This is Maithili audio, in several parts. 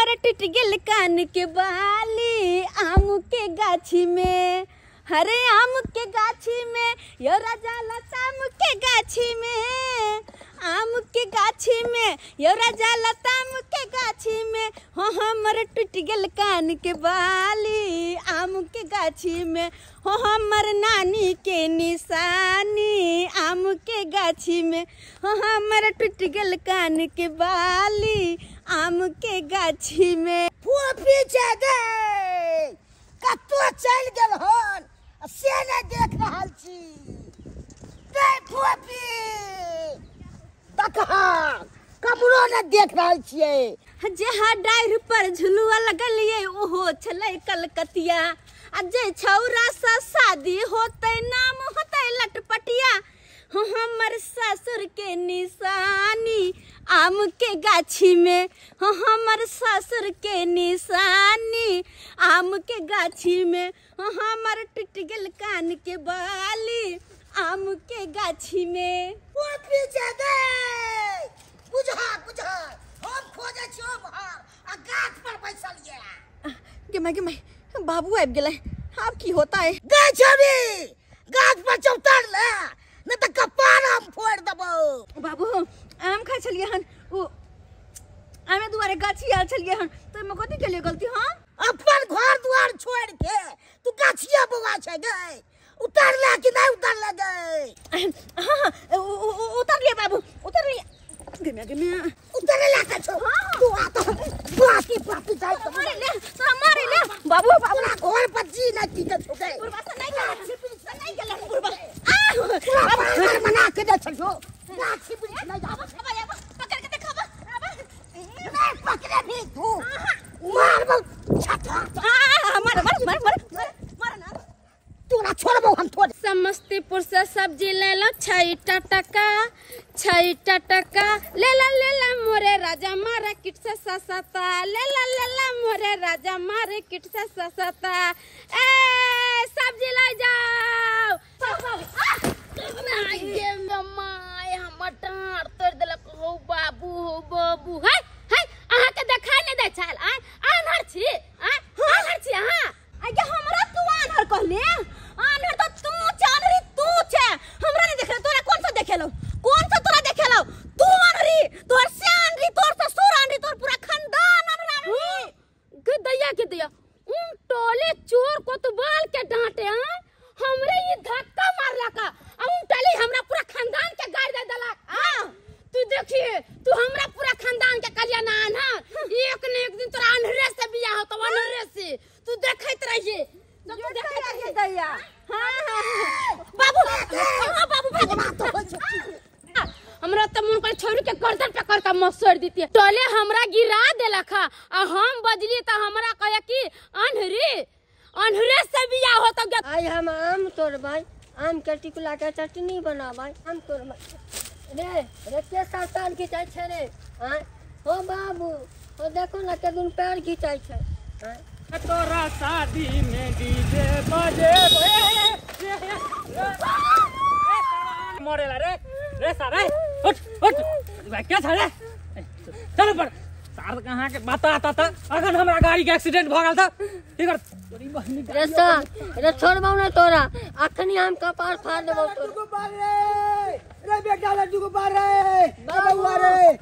हमर टूट गेल कान के बाली आम के गाछी में। हरे आम के गाछी में यो राजा लताम के गाछी में, आम के गाछी में यो राजा लताम के गाछी में। हो हमर टूट गेल कान के बाली आम के गाछी में। हो हमर नानी के निशानी आम के गाछी में। हो हमर टूट गेल कान के बाली आम के गाछी में। फूफी छै गै, कतौ चलि गेल हन से नहि देख रहल छी। गै फूफी देखा कमरो नहि देख रहल छियै। जहाँ डाढ़ पर झुलुआ लगलियै ओहो छलै कलकतिया, आ जे छौरा सा शादी होतै नाम होतै लटपटिया। हो हमर ससुर के निशानी आम के गाछी में। हो हमर ससुर के निशानी आम के गाछी में। हो हमर टूट गेल कान के बाली आम के गाछी में। फूफी छै गै, बुझा बुझा हम खोजै छी ओम्हर आ गाछ पर बैसल ये। गे माय गे माय, बाबू आबि गेलै, आब की होता है? गै छवि गाछ पर चौतर ले, नहि तऽ कपार हम फोड़ि देबौ। बाबू आम खाइ छलियै हन, ओ आमे दुआरे गाछी आयल छलियै हन, तऽ ओहिमे कथी केलियै गलती? हम अपन घर दुआर छोड़ि के तू गाछिया बौआ छै गै, उतरले कि नहि उतरले गै? हाँ हाँ उतरलियै बाबू उतरलियै। गे माय गे माय, उतरले के छौ तू आ तऽ बाकी बाकी जाइ तऽ मारे ले, तोरा मारे ले बाबू। बाबू तोरा घर पर जी नहि टिकै छौ गै। बुढ़बा से नहि गेलै, से नहि गेलै बुढ़बा। तोरा पागल बना के दै छौ, गाछी वृक्ष नहि जाब। पकड़ के देखाबा, नहि पकड़े भी तू मारबौ छठा। मार मार मार मार मार ना तोरा छोड़बौ हम थोड़े। समस्तीपुर से सब्जी लेलो 6 टका, 6 टका लेला लेला मोरे राजा मार्केट से सस्ता, लेला लेला मोरे राजा मार्केट से सस्ता। ए सब्जी ले जाओ। My हमर डाँड़ तोड़ि देलक। हो बाबू हो बाबू, है है अहाँ के देखाइ नहि दै छल? आँय आन्हर छी? आँय आन्हर छी अहाँ? आगे हमरा तू आन्हर कहले? आन्हर तो तू छे, आन्हरी तू छे, हमरा नहीं देखेलो। तोरा कौन सा देखेलो? कौन सा तोरा देखेलो? तू आन्हरी, तोर से आन्हरी, तोर ससुर आन्हरी, तोर पूरा खानदान आन्हरी। के दैया के दैया, उन टोले चोर कोतवाल के डांटे हैं, हमरे ये धक्का मारला का आ उन टोले हमरा पूरा खानदान के गाड़ दे देलक। हां तू देखिए, तू हमरा पूरा खानदान के कल्याण आन्हर, एक न एक दिन तोरा आन्हरे से बियाह होतो, आन्हरे से तू देखैत रहिए, तू देखैत रहिए दैया। हां हां बाबू, हां बाबू भाग तो होइ छै। हमरा त मन कर छोड़ के गर्दन पकड़ के मसोड़ देती। टोले हमरा गिरा देलक आ हम बजली त हमरा कहे कि आन्हरे आन्हरे से बियाह होतो। आई हम आम तोड़बै, आम के टिकुला के चटनी बनाबै, आम तोड़बै। रे रे के सातान खिंचाइ छै रे? आँय हो बाबू, हो देखो ना के दुन पैर खिंचाइ छै। आँय तोरा शादी में डीजे बजेबै। मरेला रे रे सारे, उठ उठ क्या छा रे, चल ऊपर। सार कहाँ के बात आता था, अखन हमरा गाड़ी के एक्सीडेंट भ गेल था। की कर तोरी बहनी रे सा रे, छोड़बौ ना तोरा, अखनी हम कपार फाड़ देबौ तोरा। दुगो बार रे रे बेटा, ले दुगो बार रे बबुआ रे,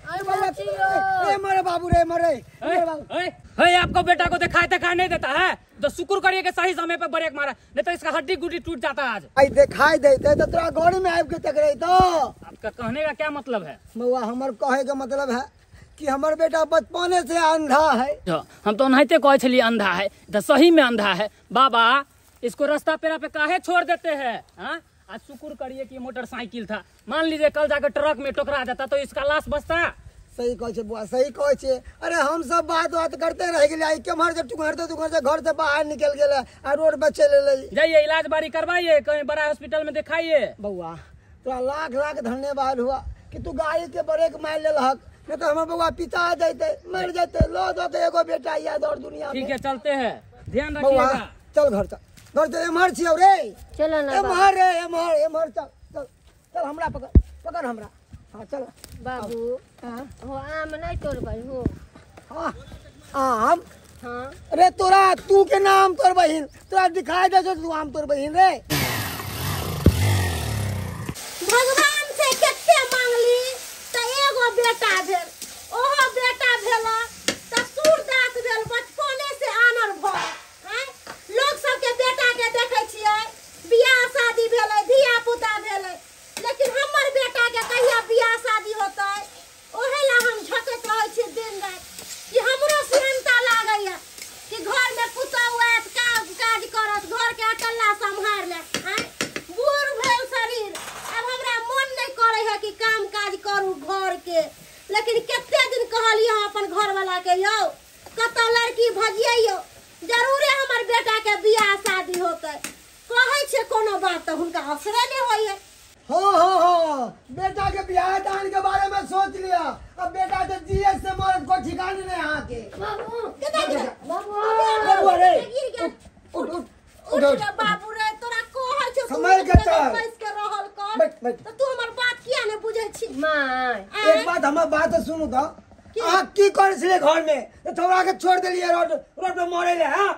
ए मरे बाबू रे मरे बाबू। ए आपको बेटा को दिखाई दिखाई नहीं देता है तो शुक्र करिए कि सही समय पे ब्रेक मारा, नहीं तो इसका हड्डी गुड्डी टूट जाता है। आज आई दिखाई देते तो तोरा गाड़ी में आबि के तकरे तो। आपका कहने का क्या मतलब है? बउआ हमर कहे का मतलब है कि हमर बेटा बचपने से अंधा है। हम तो ओनाहिते कहै छलियै अंधा है, तो सही में अंधा है। बाबा इसको रास्ता पेरा पे काहे छोड़ देते हैं? हाँ आज शुक्र करिए कि मोटरसाइकिल था, मान लीजिए कल जाकर ट्रक में टकरा जाता तो इसका लाश बचता। सही कहै छै बुआ, सही कहै छै। अरे हम सब बात बात करते रह गेलियै, आई केम्हर से टुकहरते टुकहरते घर से बाहर निकल गेलै आ रोड पर चलि एलै। जाइए इलाज बारी करवाइए, कहीं बड़ा हॉस्पिटल में दिखाइए। बउआ तोरा लाख लाख धन्यवाद हुआ कि तू गाड़ी के ब्रेक मारि लेलहक, नहीं तो हमर बउआ पिता जैते मर जैते। लो दो के एगो बेटा याद और दुनिया में। ठीक है चलते हैं, ध्यान रखिएगा। चल घर चल, घर चल। एम्हर छियौ रे, चलो ना एम्हर रे, एम्हर एम्हर चल चल चल, हमरा पकड़ पकड़ हमरा। हाँ चल बाबू। हाँ हो आम नहीं तोड़बै हो। हाँ आम? हाँ। अरे तोरा तू के नाम तोर बहिन, तोरा दिखाई दे तू आम तोर बहिन रे। भगवान से कते मांगली त एगो बेटा भेल, ओहो बेटा भेल त सूरदास भेल, बचपने से आनर भ। लोग सबके बेटा के देखै छियै बियाह शादी भेलै, धिया पुता भेलै, लेकिन हमर बेटा के कहिया बियाह शादी होतै? ओहे ला हम झकैत रहै छियै दिन राति कि हमरो सेहनता लागैया कि घर में पुतहु आयत, काज काज करत, घर के अटल्ला सम्हार ले। बूढ़ भेल शरीर, अब हमरा मन नहीं करे है कि काम काज करू घर के। लेकिन कते दिन कहलियै हम अपन घर वाला के, यौ कतौ लड़की भजियौ, जरूरे हमर बेटा के बियाह शादी होतै। कहै छै कोनो बात तऽ हुनका असरे नहीं होइए। हाँ हाँ हाँ, बेटा के बियाह दान के बारे में सोच लिया, अब बेटा के जिए से मरद को ठिकाने नहीं यहाँ के। बाबू बाबू रे उठ उठ उठ उठ बाबू रे, तोरा कहै छौ संभल के चल, बैस के रहल कर। बैठ बैठ। त तू हमर बात किया ने बुझै छी? माय एक बात हमर बात सुनू त, अहाँ की करै छलियै घर में? छोरा के छोड़ देलियै रोड रोड पे मरे ले। हां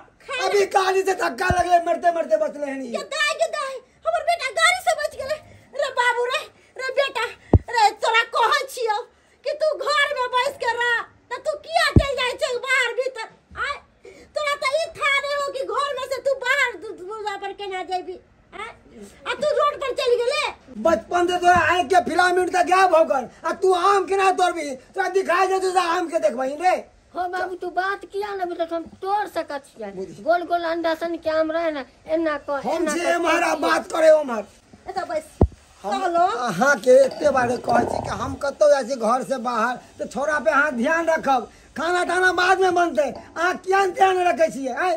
अभी गाड़ी से धक्का लगले, मरते मरते बचले हन। के दाई के दाई, हमर बेटा गाड़ी से बच गेलै। रे बाबू रे, रे बेटा रे, तोरा कहै छियौ कि तू घर में बैस के रह, त तू किया चल जाइ छै बाहर भीतर? आय तोरा त ई था नहीं हो कि घर में से तू बाहर दूरा पर केना जेबी? आ तू रोड पर चल गेले। बचपन से तोरा आँख के फिलामेंट तक गायब हो गल, आ तू आम केना तोड़बी? तोरा दिखाई दे तो आम के देखबही रे। हो बाबू तू बात किया ना बुझल, हम तोड़ सकत छियै। गोल गोल अंडा सन के आम रहे ना, एना क हम जे हमारा बात करे ओमर एता बस कहलो। अहाँ के एते बारे कहै छी कि हम कतौ जाइ छी घर से बाहर तऽ छोरा पे अहाँ ध्यान रखब, खाना ताना बाद में बनतै, अहाँ किया ध्यान रखै छियै? आइ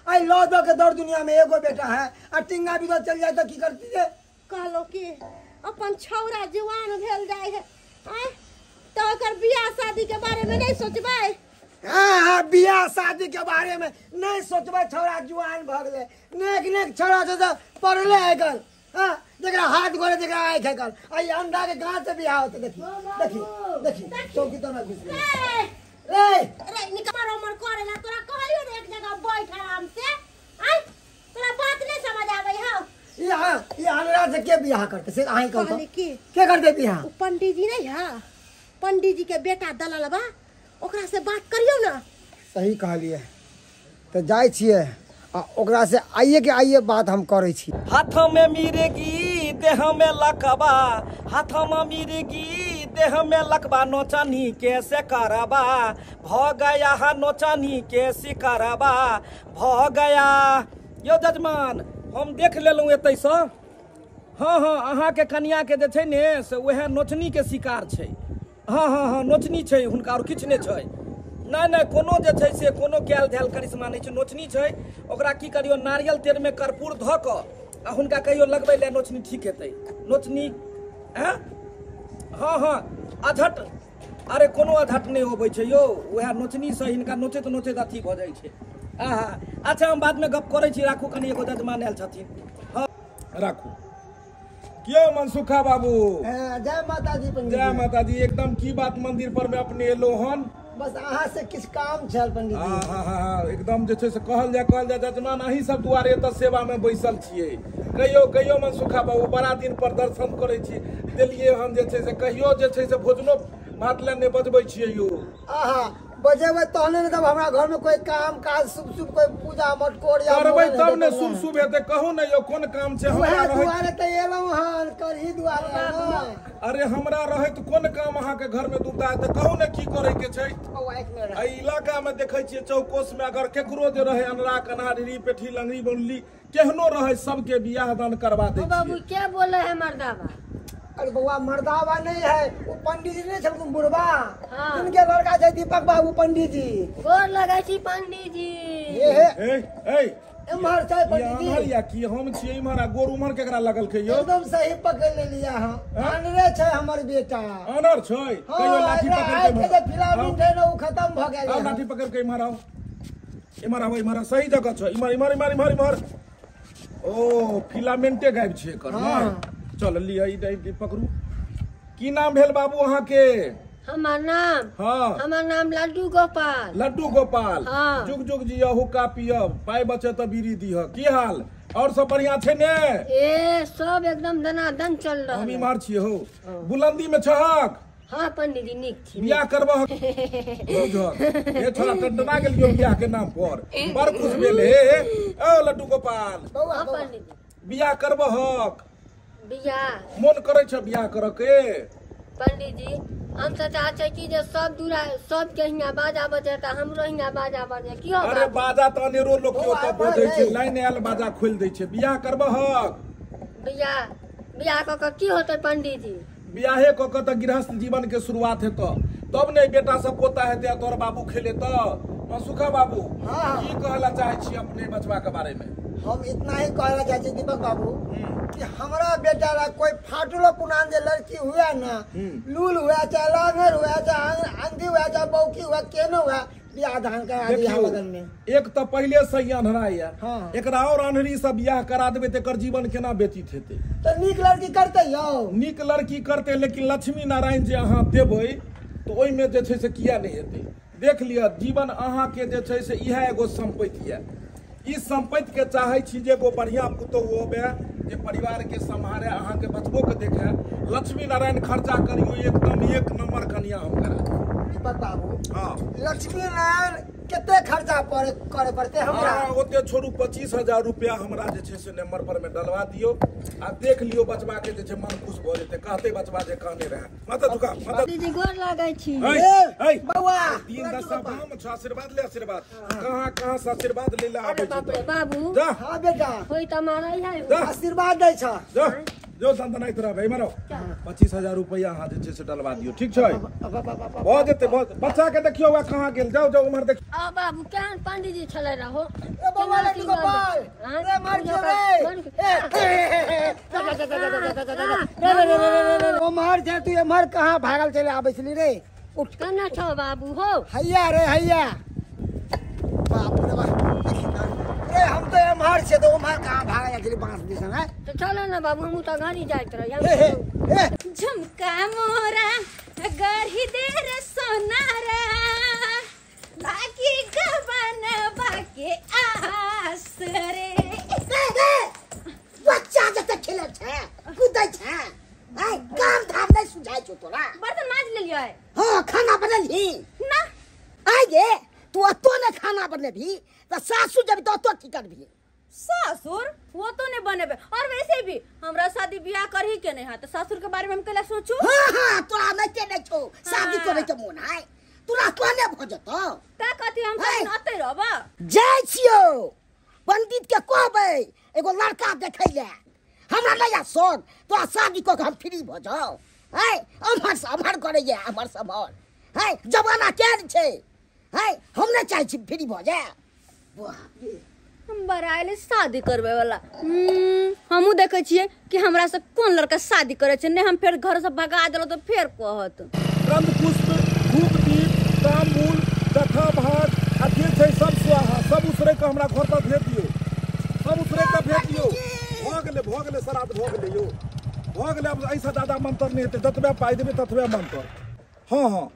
आइ लऽ दऽ के दौड़ दुनिया में एगो बेटा है, आ टिंगा बिगड़ चल जाए तऽ की करती रे? कहलो कि अपन छौरा जवान भेल जाइ है, आय तऽ ओकर बियाह शादी के बारे में नहीं सोचबै? हाँ हाँ, बियाह शादी के बारे में नहीं सोचबै, छौरा जुआन भऽ गेलै, नेक नेक छौरा छै तऽ पढ़ले है गल। हाँ जकरा हाथ गोरे जकरा आँखि है गल, आ ई अंडा के गाछ से बियाह होतै। देखी देखी देखी चौकी तर में घुस गेलै रे। रे निकमर उमर करेला तोरा कहलियो ने एक जगह बैठ आराम से, आय तोरा बात नहीं समझ आबै हौ। यहाँ ये अनरा से के बियाह करते से अहीं कहू कहली की के करते बियाह? उ पंडित जी नहीं है, पंडित जी के बेटा दलाल बा, ओकरा से बात करियो ना। सही कहलिए, तऽ जाइ छियै आ ओकरा से आइए के आइए बात हम करै छी। हाथ में मिर्गी देह में लकबा, हाथ में मिर्गी देह में लकबा, नोचनी के से करबा भ गया, नोचनी के शिकारबा भ गया। यो जजमान हम देख लेलहुँ एतैसँ। हाँ हाँ, अहाँके कनियाके जे छै ने से वएह नोचनीके शिकार छै। हाँ हाँ हाँ, नोचनी छै हुनका, आओर किछु नहि छै। नहि नहि, कोनो जे छै से कोनो कयल धयल करिश्मा नहि छै, नोचनी छै। ओकरा की करियौ, नारियल तेलमे कर्पूर धऽ कऽ आ हुनका कहियौ लगबै लए, नोचनी ठीक हेतै। नोचनी आँय, हाँ हाँ, अधट, अरे कोनो अधट नहि अबै छै यौ, वएह नोचनीसँ हिनका नोचैत नोचैत अथी भऽ जाइ छै। आहा, अच्छा हम बादमे गप करै छी, राखू कनि, एगो जजमान आयल छथिन। हाँ राखू। क्यों मनसुखा बाबू? जय माता दी पंडित। जय माता दी। एकदम की बात मंदिर पर में अपने एलो हन? बस अहाँ से किछ काम छल पंडित जी। हाँ हाँ, एकदम जे छै से कहल जाय कहल जाय जजमान अहीं सब दुआरे एतऽ सेवा में बैसल छियै। कहियो कहियो मनसुखा बाबू बड़ा दिन पर दर्शन करै छी देलियै हन, जे छै से कहियो जे छै से भोजनो भात लए नहि बजबै छियै यौ। आहा बजेबै तहने ने, तब हमरा घर में कोई काम काज शुभ शुभ कोई पूजा मटकोर या करबै तब ने शुभ शुभ हेतै। कहू ने यौ कोन काम छै? हमरा रहै दुआरे तऽ एलहुँ हन, करही दुआरे। अरे हमरा रहैत कोन काम अहाँके घर में दुबदा हेतै? कहू ने की करै के छै? एहि इलाका में देखै छियै चौकोस में अगर केकरो जे रहै अनरा कन्हा ढीरी पेठी लंगड़ी बौली केहनो रहै सबके बियाह दान करवा दै छियै। बाबू क्या बोले है मर्दाबा? अरे बउआ मर्दावा नहीं है, वो पंडित जी नहीं छलखुन बुढ़वा, उनके लड़का छै दीपक बाबू पंडित जी। गोर लगै छी पंडित जी। ए ए ए एम्हर छै पंडित जी। एम्हर या की हम छियै इम्हर, आ गोर उम्हर केकरा लगल के यौ? एकदम सही पकड़ लेलियै अहाँ। अनरे छै हमर बेटा। अनर छै? कहियो लाठी पकड़ के जे फिलामेंट है ने उ खत्म भ गेल। आउ लाठी पकड़ के इम्हर आउ, इम्हर आउ, इम्हर सही जगह छै, इम्हर इम्हर इम्हर इम्हर इम्हर। ओ फिलामेंटे गायब छै एकर। चल लिअ ई पकड़ू। की नाम भेल बाबू अहाँके? हमार नाम? हाँ। हमार नाम लड्डू गोपाल। लड्डू गोपाल। हाँ। जुग जुग जिया, हुक्का पियब, पाई बचे त बीड़ी दीह। की हाल? और सब बढ़िया छै ने? ए सब एकदम दनादन चल रहल। हम इम्हर छियै हो। बुलंदी में छहक? हाँ पंडित जी नीक छी। बियाह करबह? ए छोरा टंटना गेलियो बियाह के नाम पर, बड़ खुश भेल। हे ओ लड्डू गोपाल। हाँ पंडित जी। बियाह करबहक? बियाह मोन करै छ बियाह करऽ के? पंडित जी हम तऽ चाहै छियै कि जे सब दूरा सबके हियाँ बाजा बजे तऽ हमरो हियाँ बाजा बजे। कियो अरे बाजा तऽ अनेरो लोक के ओतऽ बजै छै, लाइन आयल बाजा खोलि दै छै। बियाह करबहक? बियाह बियाह कऽ कऽ की होतै पंडित जी? बियाहे कऽ कऽ तऽ गृहस्थ जीवन के शुरुआत हेतऽ, तब ने बेटा सब पोता हेतै आ तोहर बाबू खेलेतऽ। सुखा बाबू की कहला चाहै छी अपने बचवा के बारे में? हम इतना ही कहला चाहै छी दीपक बाबू कि हमरा बेटा ला कोई फाटलो पुनान जे लड़की हुआ ना, लूल हुआ चाहे लांगर हुआ चाहे अंधी हुआ चाहे बौकी हुआ केनो हुआ, बियाह दान करा दिया लगन में। एक तो पहले से ही अन्हरा या, हाँ। एकरा और अन्हरी से बियाह करा देबे त एकर जीवन केना व्यतीत हेतै? तो नीक लड़की करते यौ। नीक लड़की करते, लेकिन लक्ष्मी नारायण जे अहाँ देबै तो ओहिमे जे छै से किया नहि हेतै? देख लिअ जीवन अहाँ के जे छै से इएह एगो सम्पत्ति यऽ। ई सम्पत्ति के चाहै छी जे एगो बढ़िया पुतोहु होबे जे परिवार के सम्हारे, अहाँ के बचबो के देखे। लक्ष्मी नारायण खर्चा करियो, एकदम एक नंबर कनिया हम करा देब। दीपक बाबू हाँ। लक्ष्मी नारायण कते खर्चा करे पड़ते हमरा? ओते छोड़ू, 25,000 रुपया हमरा जे छै से नंबर पर में डलवा दियो आ देख लियो बचवा के जे छै मन खुश भऽ जेतै। कहते बचवा जे कहने रहे। माता झुका माता दीदी गोर लागै छी। ए बौआ 3 10 हम छ आशीर्वाद ले, आशीर्वाद कहां कहां से आशीर्वाद ले ला आबै छै बाबू। जा हां बेटा होई त मारै है, आशीर्वाद दै छ। जा जो दंदनाइत रह भाई, मारो 25,000 रुपया अहाँ जे छै से डलवा दियो, ठीक छै? भऽ जेतै। बच्चा के देखियो वह कहाँ गेल, जाओ जाओ उम्हर देखियो। आ बाबू केहन पंडित जी छलै रहो? ए बाबा लड्डू गोपाल रे मार के रे, ओ मार जा तू एम्हर कहाँ भागल चले आबै छली रे? उठ कना छौ बाबू हो? हैया रे हैया, बाप रे बाप रे, हम तो एम्हर छे तो उम्हर कहाँ भागल जाइ छली बांस दिसन है? तो चलो ना बाबू हम तो घर ही जाइत रही। झुमका मोरा गरही देर सोनारा बाकी गबन बाके आस रे। बच्चा जते खेलै छै कूदै छै, आइ काम धाम नहि सुझाइ छौ तोरा। बर्तन माज लेलियै? हाँ खाना बनेलही ना? आइ गे तू अतो ने खाना बनेबही त सासु जब तो अतो की करबही? सासुर वो तो नहीं बनेबे, और वैसे भी हमरा शादी ब्याह करही के नहीं है तो सासुर के बारे में हम केला सोचू? हाँ हाँ तोरा नहीं के नहीं छौ शादी करे के मोन है, तोरा कोने भ जतौ? का कहती हम अते रहबा? जाय छियौ पंडित के कहबै एगो लड़का देखै ले, हमरा नहीं शौक तोरा शादी क के हम फ्री भ जाओ। है अमर से अमर करैया अमर से अमर है, जमाना केहन छै है, हम नहीं चाहै छी फ्री भ जाए। हम बराइले शादी करबे वाला हमहू देखे छियै कि हमरा से कोन लड़का शादी करे छै, नहीं हम फेर घर से भगा देलो तो फेर कहत। गंध पुष्प धूप दीप तांबुल कथा भात आ जे छै सब स्वाहा सब उसरे के हमरा घर पर भेज दियो, सब उसरे के भेज दियो। भ गेलै भ गेलै श्राद्ध भ गेलै यो भ गेलै। अब ऐसा दादा मंत्र नहीं हेतै, जतबे पाइ देबै ततबे मंत्र। हाँ हाँ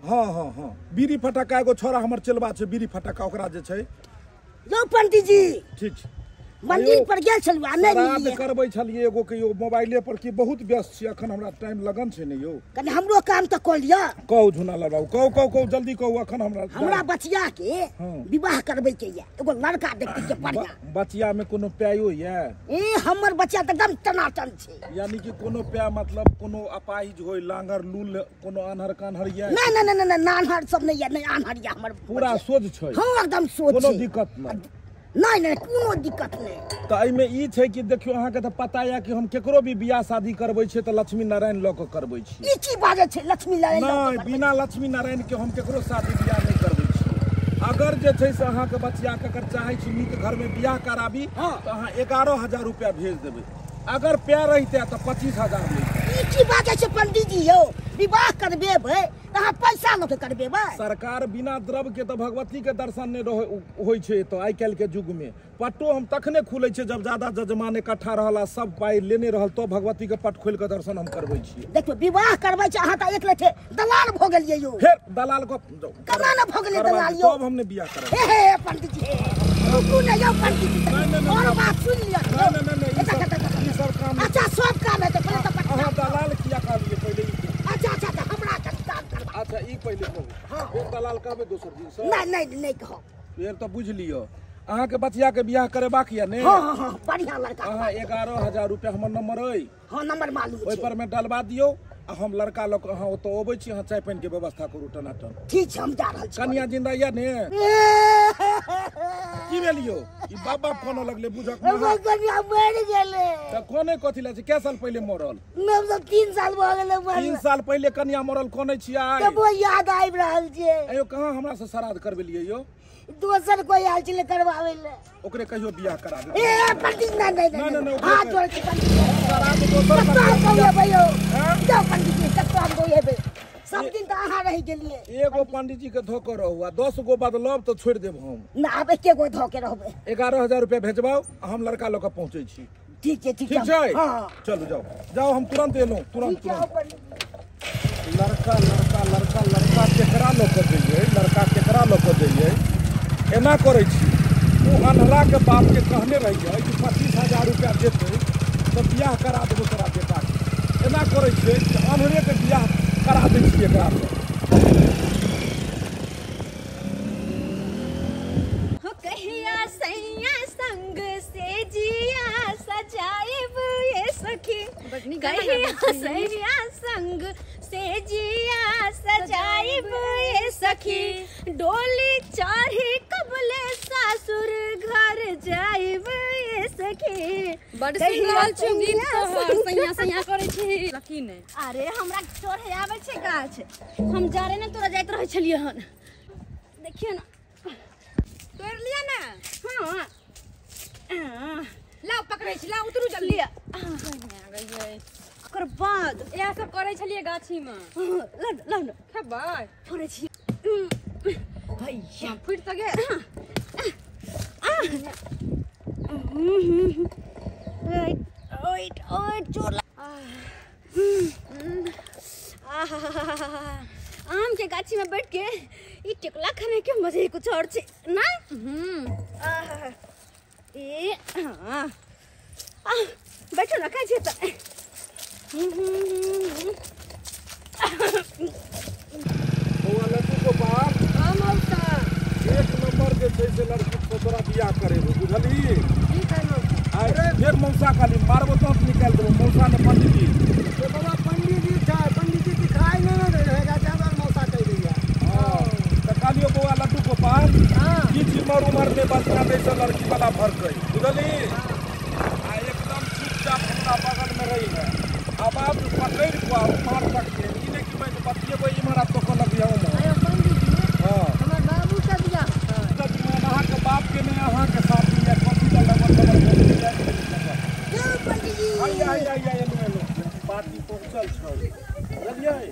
हाँ हाँ हाँ बीड़ी फटक्का एगो छोरा हमर चलबा छै, बीड़ी फटक्का ओकरा जे छै। यौ पंडित जी ठीक छै मंदिर पर गेल छलु आ नहि श्राद्ध करबै छलियै एगो के यौ मोबाइले पर की बहुत व्यस्त छी अखन, हमरा टाइम लगन छै ने यौ, कनि हमरो काम तऽ कऽ लिअ। कहू झुना लाल बाबू कहू कहू कहू जल्दी कहू अखन हमरा हमरा बचिया के विवाह करबै के ये, एगो लड़का देखै के बढ़िया। बचिया में कोनो प्यायो ये? ए हमर बचिया तऽ एकदम टनाटन छै। यानी कि कोनो प्या मतलब कोनो अपाहिज होय, लांगर लूल कोनो आन्हर कान्हर ये? नहीं नहीं नहीं नहीं आन्हर सब नहीं ये, नहीं आन्हर ये हमर पूरा सोझ छै। हां एकदम सोझ कोनो दिक्कत नहीं। नहीं नहीं कोनो दिक्कत नहीं। तो एहिमे ई छै कि देखियो अहाँ के तऽ पता या कि हम केकरो भी बियाह शादी करबै छियै तऽ लक्ष्मी नारायण लऽ कऽ करबै छियै। ई की बाजै छै लक्ष्मी नारायण? नहीं बिना लक्ष्मी नारायण के हम केकरो शादी बियाह नहीं करबै छियै। अगर जे छै से अहाँ के बचिया के अगर चाहै छी नीक घर में बियाह कराबी तऽ अहाँ 11,000 रुपया भेज देबै, अगर प्यार रहिते तऽ 25,000 लैते। ई की बाजै छै पंडित जी यौ? विवाह करबेबै त अहाँ पैसा लऽ के करबेबै? सरकार बिना द्रव्य के तऽ भगवती के दर्शन नहि होइ छै। तऽ आइ काल्हि के युग में पट्टो हम तखने खुलै छै जब ज्यादा जजमान इकट्ठा रहल आ सब पाइ लेने रहल, तो भगवती के पट खोलि के दर्शन हम करबै छियै। देखियौ विवाह करबै छै अहाँ तऽ एक लेखे दलाल भऽ गेलियै यौ। फेर दलाल को केना ने भऽ गेलियै दलाल यौ? तब हम ने बियाह करब। हे हे पंडित जी रुकू ने यौ पंडित जी, और बात सुन लिअ। नहीं नहीं नहीं, ई सब काम। अच्छा सब काम हेतै पहिले तऽ अहाँ दलाल किया कहलियै पहिले? अच्छा अच्छा हमरा कनि काम करबा। अच्छा ई पहिले कहू, फेर दलाल कहबै दोसर दिन से? नहीं नहीं नहीं कहब। फेर तऽ बुझि लिअ अहाँके बचिया के बियाह करेबाक यऽ ने? हाँ हाँ हाँ, बढ़िया लड़का। अहाँ 11,000 रुपया हमर नंबर अइ। हाँ नंबर मालूम छै। ओहि पर में डलवा दियौ आ हम लड़का लऽ कऽ अहाँ ओतऽ अबै छी, अहाँ चाय पानि के व्यवस्था करू टनाटन। ठीक छै हम जा रहल छी। कनिया जिंदा यऽ ने? की भेल यौ? ई बाप बाप कोना लगले बुझक? कनिया मरि गेलै। तऽ कोने कथी लए छै? कै साल पहिले मरल? मतलब 3 साल भऽ गेलै मरल। 3 साल पहिले कनिया मरल कोने छियै? तबो याद आबि रहल छै। अयो कहाँ हमरा से श्राद्ध करबेलियै यौ? दोसर कोई आयल छलै करवाबै लए। ओकरे कहियो बियाह करा दे। ए पंडित नहीं नहीं नहीं, हाथ जोड़ के पंडित श्राद्ध दोसर कहियो यौ। जाउ पंडित जी कतौ हम गोएबै। सब दिन तऽ अहाँ रहि गेलियै। एगो पंडित जी के धोके रहू आ 10 गो बदलब तऽ छोड़ि देब हम। ना आब एके गो धोके रहबै। 11,000 रुपया भेजबाउ आ हम लड़का लऽ कऽ पहुँचै छी। ठीक छै ठीक छै, चलू जाउ जाउ, हम तुरंत एलहुँ, तुरंत तुरंत। लड़का लड़का लड़का लड़का केकरा लऽ कऽ जइयै? लड़का केकरा लऽ कऽ जइयै? एना करै छी, ओ अन्हराके बापके कहने रहियै कि 25,000 रुपया देतै तऽ बियाह करा देबौ तोरा बेटाके। एना करै छियै कि अन्हरेके बियाह करा दै छियै एकरासँ। हो कहिया सैया संग से जिया सजाएब ये सखी, कहिया सैया संग से जिया सजाएब ये सखी, डोली चढ़ी कबले सासुर घर जाएब ये सखी। बड सुन रहल छी गीत तोहर, सैया सैया करै छी। लकी नै। अरे हमरा चढ़े आबै छै गाछ, हम जारे ने तोरा जाइत रहै छलियै हन। देखियौ ने तोड़ लिया ना। हाँ लाओ पकड़ै छी, लाओ उतरू जल्दी। ओकर बाद इएह सब करै छलियै गाछी में। लौ लौ न खेबै फोड़ै छी भैया, फुटि तऽ गेल। आम के गाछी में बैठ के ई टिकला खाने के मजे ही कुछ और छै ना। ए हाँ बैठो ना, खाइ छियै तऽ। बौआ लड्डू गोपाल, हाँ मौसा, एक नंबर जे छै से लड़की से तोरा बियाह करेबो, बुझलही? ठीक है मौसा। आइ फेर मौसा खाली मारबो तो निकालि देबो। मौसा ने पंडित जी। बाबा पंडित जी छै, पंडित जी दिखाई नहीं ने दे रहेगा, हमरा मौसा कहि दैया। हां तऽ कहलियो बौआ लड्डू गोपाल, किछु इमहर उमहर नहि बजना दै से लड़की वाला भरकै, बुझलही? आ एकदम चुपचाप हमरा बगल में रही है, आवाज पकड़ि कऽ उमहर तक के ई नहि कि बैठ बतियेबै इमहर आ तोकऽ लगिहे उमहर। अरे पंडित जी, हां हमर बाबू के बियाह। अहाँके बाप के नहि अहाँके साथी या कथी लए लगल खबर यौ पंडित जी। आइया आइया आइया एलहुँ एलहुँ, पार्टी पहुँचल छै, बुझलियै?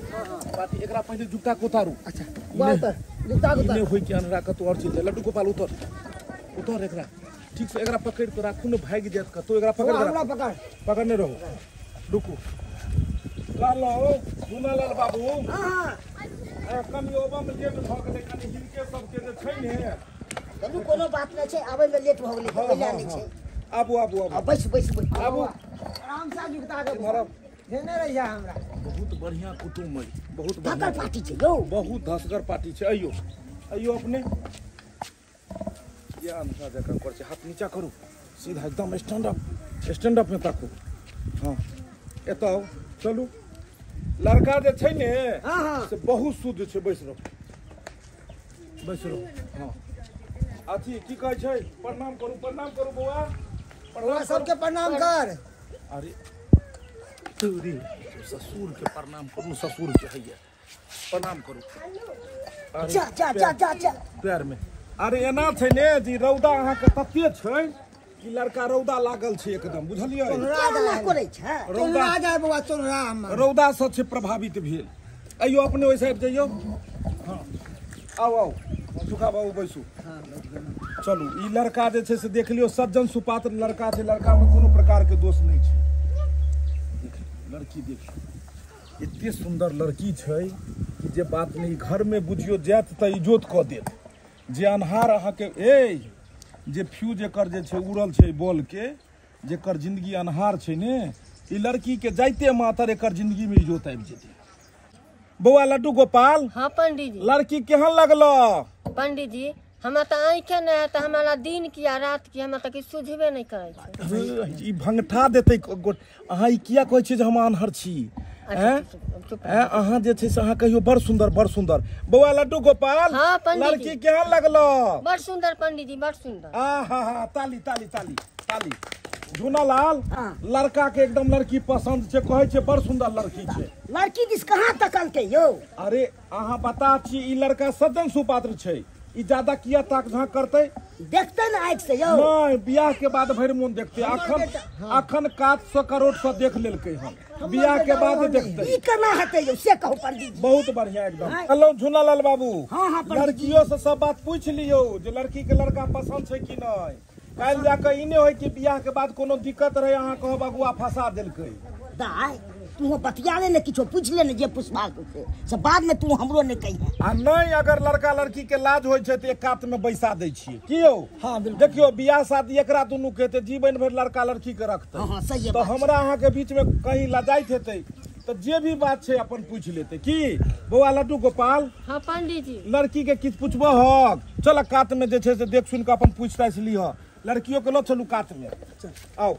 पार्टी एकरा पहिले जुत्ता के उतारू। अच्छा बात जुत्ता के उतारू, नहि होय कि अन्हरा कतौ और चलि जाय। लड्डू गोपाल उतर उतर, एकरा ठीक से एकरा पकड़ि कऽ राखू ने, भागि जायत कतौ। एकरा पकड़, हमरा पकड़, पकड़ने रहू। रुकू कहलहुँ गुनालाल बाबू, हाँ कनि ओबम लेट भऽ गेलै, कनि हिनके सबके जे छै ने। चलू कोनो बात नहि छै, आबै में लेट भऽ गेलै कोइ नहि छै। आबू आबू आबू, बैस बैस आबू आराम से जुगता के भरब धेने रहिया हमरा। बहुत बढ़िया कुटुम्ब अइ, बहुत धसगर पार्टी छै यौ, बहुत धसगर पार्टी छै। अइयो अइयो अपने ये अनका जकाँ करै छै, हाथ नीचा करू सीधा एकदम स्टैंड अप, स्टैंड अप में ताकू। हाँ एतऽ आउ, चलू। लड़का जे छै ने से बहुत शुद्ध छै, बैस रहू बैस रहू। हाँ अथी की कहै छै, प्रणाम करू, प्रणाम करू बौआ, प्रणाम सबके प्रणाम कर। अरे तोरी ससुर के प्रणाम करू, ससुर के हैया प्रणाम करू। जा जा जा जा जा पैर में। अरे एना छै ने जी, रौदा अहाँके तते छै कि लड़का रौदा लागल छै एकदम, बुझलियै? करै छै रौदा जाय बौआ, चोनरा रौदा से छै प्रभावित भेल। अइयो अपने ओहि साइड जइयो। हाँ आउ आउ सुखा बाबू बैसू। चलू ई लड़का जे छै से देख लियौ सज्जन सुपात्र लड़का छै, लड़का में कोनो प्रकार के दोष नहीं छै। देख लड़की देख एते सुंदर लड़की छै कि जे बात नहीं, घर में बुझियो जायत तऽ इजोत कऽ देत। जे अन्हार अहाँके ए जे फ्यूज एकर जे छै उड़ल छै बॉल के, जेकर जिंदगी अन्हार छै ने, ई लड़की के जाइते मातर एकर जिंदगी में इजोत आबि जेतै। बौआ लड्डू गोपाल। हाँ पंडित जी। लड़की केहन लगलो? पंडित जी हमरा तऽ आँखे नहि है तऽ हमरा दिन की आ रात की हमरा तऽ किछु सुझबे नहि करै छै। ई भंगठा देतै। अहाँ ई किया कहै छियै जे हम आन्हर छी? अहाँ जे छै से अहाँ कहियो बड़ सुंदर बड़ सुंदर। बौआ लड्डू गोपाल। हाँ पंडित जी। लड़की केहन लगलो? बड़ सुंदर पंडित जी बड़ सुंदर। आ हा हा ताली ताली ताली ताली। झूनालाल लड़का के एकदम लड़की पसंद छै, कहै छै बड़ सुंदर लड़की छै। लड़की दिस कहाँ तकलकै यौ? अरे अहाँ बता छी ई लड़का सज्जन सुपात्र छै, ई ज्यादा किया ताक झाँक करतै? देखते ने आँखि से यौ। नहीं बियाह के बाद भरि मोन देखते। अखन अखन कात से करोट से देख लेलकै हन, बियाह के बाद देखते। ई केना हेतै यौ से कहू पंडित जी। बहुत बढ़िया एकदम। हेलो झूनालाल बाबू। हाँ हाँ लड़कियों से सब बात पूछ लियौ जे लड़की के लड़का पसंद छै कि नहीं। काल्हि जाके ई नहि होय कि बियाह के बाद कोनो दिक्कत रहे अहाँ कहब अगुआ फंसा देलकै। दाय तू बतिया ले ने, किछो पूछ ले ने जे पूछबाक छै से बाद में तू हमरो नहीं कहिहे। आ नहीं अगर लड़का लड़की के लाज होइ छै तऽ एक कात में बैसा दै छियै की यौ? हाँ बिल्कुल। देखियौ बियाह शादी एकरा दुनू के हेतै, जीवन भरि लड़का लड़की के रखतै। हाँ सही तऽ हमरा अहाँ के बीच में कहीं लजाइत हेतै तऽ जे भी बात छै अपन पूछ लेतै की। बौआ लड्डू गोपाल। हाँ पंडित जी। लड़की के किछु पूछबहक? चल कात में जे छै से देख सुनि कऽ अपन पूछ ताछि लिहऽ। लड़कियों के लऽ चलू कात में। आउ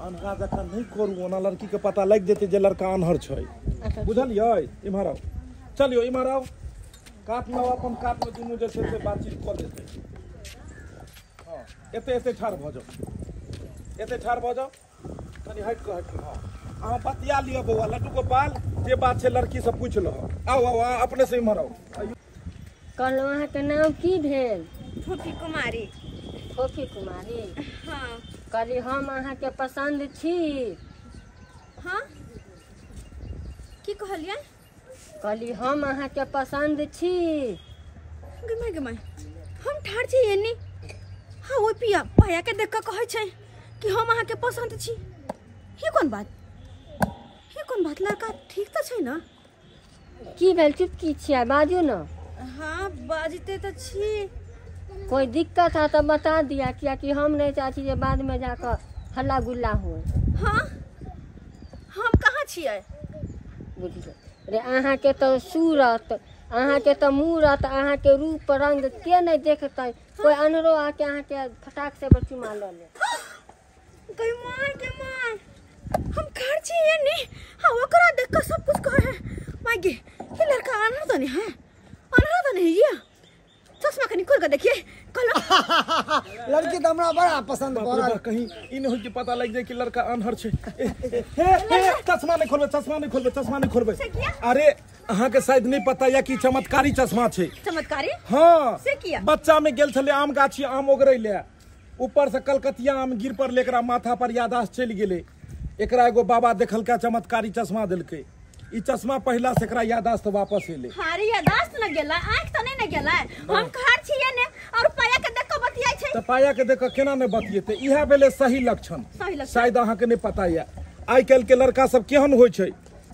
अन्हरा जकाँ नहीं करू, ओना लड़की के पता लागि जेतै जे लड़का अन्हर छै। बुझलियै? इम्हर आउ, चलियौ इम्हर आउ, कात में आउ, अपन कात में दुनू जे छै से बातचीत कऽ लेतै। हाँ एते एते ठाढ़ भऽ जाउ, एते ठाढ़ भऽ जाउ, कनि हटि कऽ हटि कऽ। हाँ अहाँ बतिया लिअ बौआ लड्डू गोपाल, जे बात छै लड़की से पूछि लह। आउ आउ अहाँ अपने से इम्हर आउ। कहलहुँ अहाँके नाम की भेल? फोफी कुमारी। फोफी कुमारी। हाँ कहली हम अहाँके पसंद छी। हाँ की कहलियै? कहली हम अहाँके पसंद छी। गमाय गमाय हम ठाढ़ छी एनी। हाँ ओहि पिया पाया के देख कऽ कहै छै कि हम अहाँके पसंद छी। ही कोन बात, ही कोन बात? लड़का ठीक तऽ छै ने? की भेल चुप की छियै? बाजू ने। हाँ बाजते तऽ छी। कोई दिक्कत है तो बता दिया, कियाकि हम नहीं चाहती जे बाद में जाकर हल्ला गुल्ला हो। हाँ हम कहाँ छियै? बुझलियै रे अहाँ के तो सूरत, अहाँ के तो मूरत, अहाँ के रूप रंग के नहीं देखते कोई अनरो आके अहाँ के फटाक से चुमा ल ले। गई माय के माय हम खर छियै ने। हाँ ओकरा देख कऽ सब कुछ कहे है। My गे ये लड़का अनहर तो नहीं है? अनहर तो नहीं है ये? चश्मा कनी खोल के देखिए। लड़की तो हमरा बड़ा पसंद पड़ल। कहीं ई नहीं होय कि पता लग जाए कि लड़का अनहर छै। हे चश्मा नहीं खोलबै, चश्मा नहीं खोलबै, चश्मा नहीं खोलबै। अरे अहाँ के शायद नहीं पता या कि चमत्कारी चश्मा छै। चमत्कारी? हाँ से किया? बच्चा में गेल छलै आम गाछी आम ओगरै ले, ऊपर से कलकतिया आम गिर पड़लै, एकरा माथा पर याददाश्त चलि गेलै। एकरा एगो बाबा देखलका चमत्कारी चश्मा देलकै। ई चश्मा पहिला से एकरा याददाश्त वापस एलै। हारी याददाश्त न गेला, आँख त नहीं न गेला। हम खार छियै ने और पाया के देख के बतियाय छै। त पाया के देख के केना ने बतियेतै? इएह भेलै सही लक्षण। शायद अहाँ के नहीं पता या। आइ काल्हि के लड़का सब केहन होइ छै,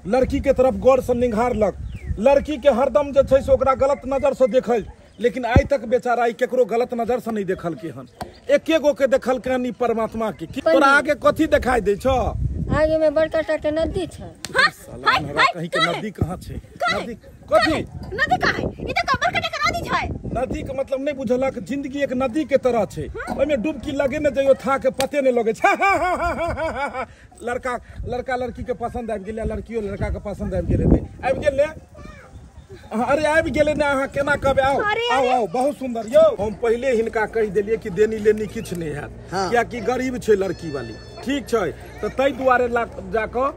लड़की के तरफ गौर से निंघारलक, लड़की के हरदम जे छै से ओकरा गलत नजर से देखल, लेकिन आइ तक बेचारा ई केकरो गलत नजर से नहीं देखलकै हन। एके गो के देखलकै हन ई परमात्मा के। तोरा आगे कथी देखाई दै छौ? आगे में बड़का टा के नदी छै। हां कहीं के नदी कहाँ छै? नदी कथी? नदी कहाँ है? ई त बड़का टा के नदी छै। नदी के मतलब नहीं बुझलक, जिंदगी एक नदी के तरह छै, ओहिमे डुबकी लगे ने जइयो था के पते नहीं लगे छै। लड़का लड़का लड़की के पसंद आबि गेलै, लड़कियो लड़का के पसंद आबि गेलै। आबि गेल ने? अरे आबि गेलै ने, अहाँ केना कहबै? आउ आउ आउ, बहुत सुंदर यौ। हम पहिले हिनका कहि देलियै कि देनी लेनी किछु नहि हैत, कियाकि गरीब छै लड़की वाली, ठीक छै? तऽ ताहि दुआरे जाकऽ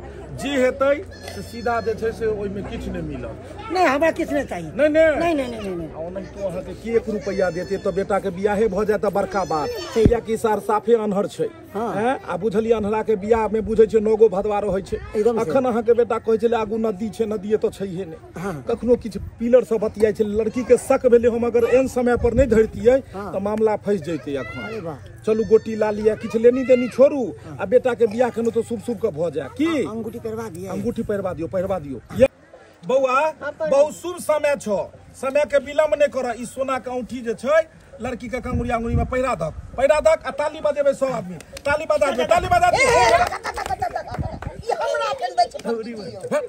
जे हेतै से सीधा जे छै से ओहिमे किछु नहि मिलत। नहीं हमरा किछु नहीं चाहिए। नहीं नहीं नहीं नहीं नहीं। ओनाहितो अहाँके की 1 रुपैआ देते तऽ बेटाके बियाहे भऽ जायत बड़का बात, कियाकि सार साफे अनहर छै। हैं आ बुझलियै अन्हरा के बियाह में बुझै छै 9 गो भदवा रहै छै। अखन अहाँ के बेटा कहै छलै आगू नदी छै, नदी एतऽ छैहे नहि। कखनो किछु पिलर सब बतियाइ छै, लड़की के शक भेलै हम अगर एहन समय पर नहि धरतियै तऽ मामला फंसि जैतै। अखन चलू गोटी ला लिअ, किछु लेनी देनी छोड़ू आ बेटा के बियाह केलहुँ तऽ शुभ शुभ के भऽ जाय। की अंगूठी पहिरवा दिअ? अंगूठी पहिरवा दियौ, पहिरवा दियौ। बौआ बहुत शुभ समय छौ, समय के विलम्ब नहि कर। ई सोना के औंठी जे छै लड़की के कंगुरिया अंगुरी में पहिरा दक, पहिरा दक आ ताली बजेबै सब आदमी। ताली बजा दियौ, ताली बजा दियौ। ई हमरा खेलबै छै।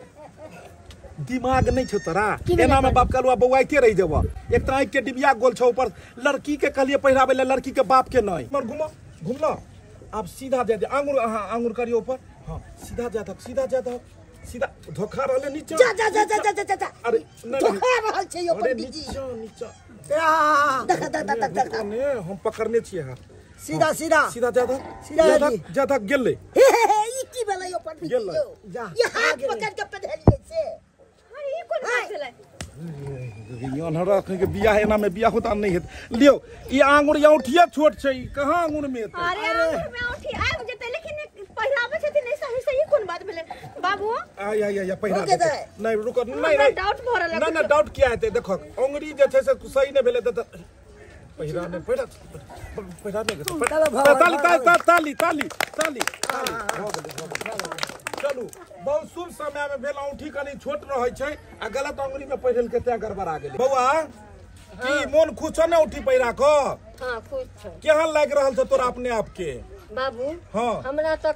दिमाग नहीं छौ तोरा, एना में बाप कलुआ बौआइते रहि जेबह। एक तऽ आँखि के डिबिया गोल छौ, ऊपर लड़की के कहलियै पहिराबै लए, लड़की के बाप के नहि। घुम घुमल आब सीधा जाय दे, आंगुर अहाँ आंगुर करियौ ऊपर। हाँ सीधा जाय दक, सीधा जाय दक, सीधा धोखा रहले नीचा। जा जा जा जा जा जा, अरे धोखा रहल छै यौ पंडित जी। नीचा नीचा देख देख देख देख, हम पकड़ने छियै हाथ। सीधा सीधा सीधा जा दक, सीधा जा दक गेलै। हे हे ई की भेलै यौ पंडित जी? जा ई हाथ पकड़ के पधेलियै से। अरे ई कोन बात भेलै? अन्हरा के बियाह एना में बियाह होता नहीं हेत। लियो ई आंगुर औंठिए छोट छै, ई कहाँ आंगुर में एतै? अरे आंगुर में औंठी आबि जेतै, लेकिन पहिराबै छथिन नहीं सही सही। कोन बात भेलै बाबू? आय आय आय पहिरा दे। नहीं रुको, नहीं नहीं डाउट भऽ रहल। ना ना डाउट किया हेतै? देखो अंगुरी जे छै से सही नहीं भेलै तऽ पहिरा नहि, पहिरा पहिरा नहि। ताली ताली ताली ताली ताली भऽ गेलै, भऽ गेलै। चलू बहुत शुभ समय में भेल। औंठी कनी छोट रहै छै आ गलत अंगुरी में पहिरलकै तें गड़बड़ा गेलै। बौआ की मोन खुश छौ ने औंठी पहिरा कऽ? हाँ खुश छौ। केहन लागि रहल छौ तोरा अपने आप के? बाबू हाँ हमरा तऽ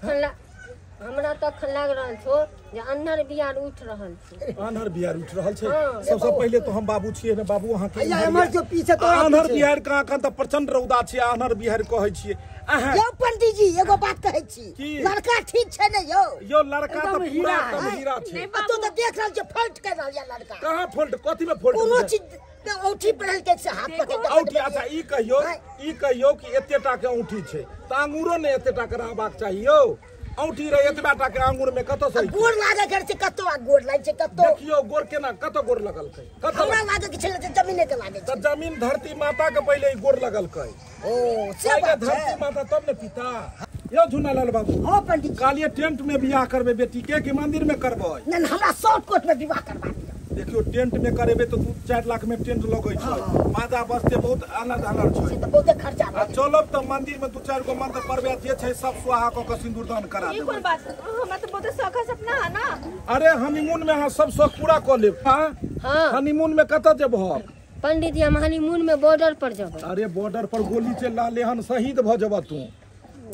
अखन लागि रहल छौ जे अन्हर बिहार उठि रहल छै। अन्हर बिहार उठि रहल छै। सबसँ पहिले तऽ हम बाबू छियै ने बाबू, अहाँके एम्हर जो पीछे तोरा अन्हर बिहार कहाँ? अखन तऽ प्रचंड रौदा छै, अन्हर बिहार कहै छियै अहाँ। यौ पंडित जी एगो बात कहै छी, लड़का ठीक छै ने यौ? यौ लड़का तऽ पूरा एकदम हीरा छै। तू तऽ देख रहल छै फॉल्ट कर रहल छै लड़का। कहाँ फॉल्ट? कथी में फॉल्ट? कोनो चीज औंठी पहिरलकै से हाथ पकड़ के औंठी। अच्छा ई कहियौ, ई कहियौ कि एते टा के औंठी छै तऽ आंगुरो ने एते टा के रहबाक चाही यौ। औंठी रहे एतबा टा के आंगुर में कतौ से गोर लागे कर छै, कतौ आ गोर लागे छै कतौ। देखियौ गोर केना कतौ गोर लगलकै? कतौ हमरा लागे के छलै जमीने के लागे छै। तऽ जमीन धरती माता के पहिले ई गोर लगलकै। ओ से बात छै, धरती माता तब ने पिता। यौ झुनालाल बाबू। हां पंडित, कालिए टेंट में बियाह करबै बेटी के कि मंदिर में करबै? नहीं हमरा शॉर्टकट में विवाह करवा दियौ। देखियौ टेंट में करेबै तऽ 2-4 लाख में टेंट लगै छै, बाजा बजते बहुत आनंद आनंद छै, से तऽ बहुते खर्चा आ चलब तऽ मंदिर में 2-4 गो मंत्र पढ़बै जे छै सब सुहा कऽ के सिंदूरदान करा ई देबै। कोन बात? हमरा तऽ बहुते शौक सपना है ना। अरे हनीमून में अहाँ सब शौक पूरा कऽ लेब। हाँ हनीमून में कतऽ जेबह? पंडित जी हम हनीमून में बॉर्डर पर जेबै। अरे बॉर्डर पर गोली चलि रहलै हन, शहीद भऽ जेबह तू,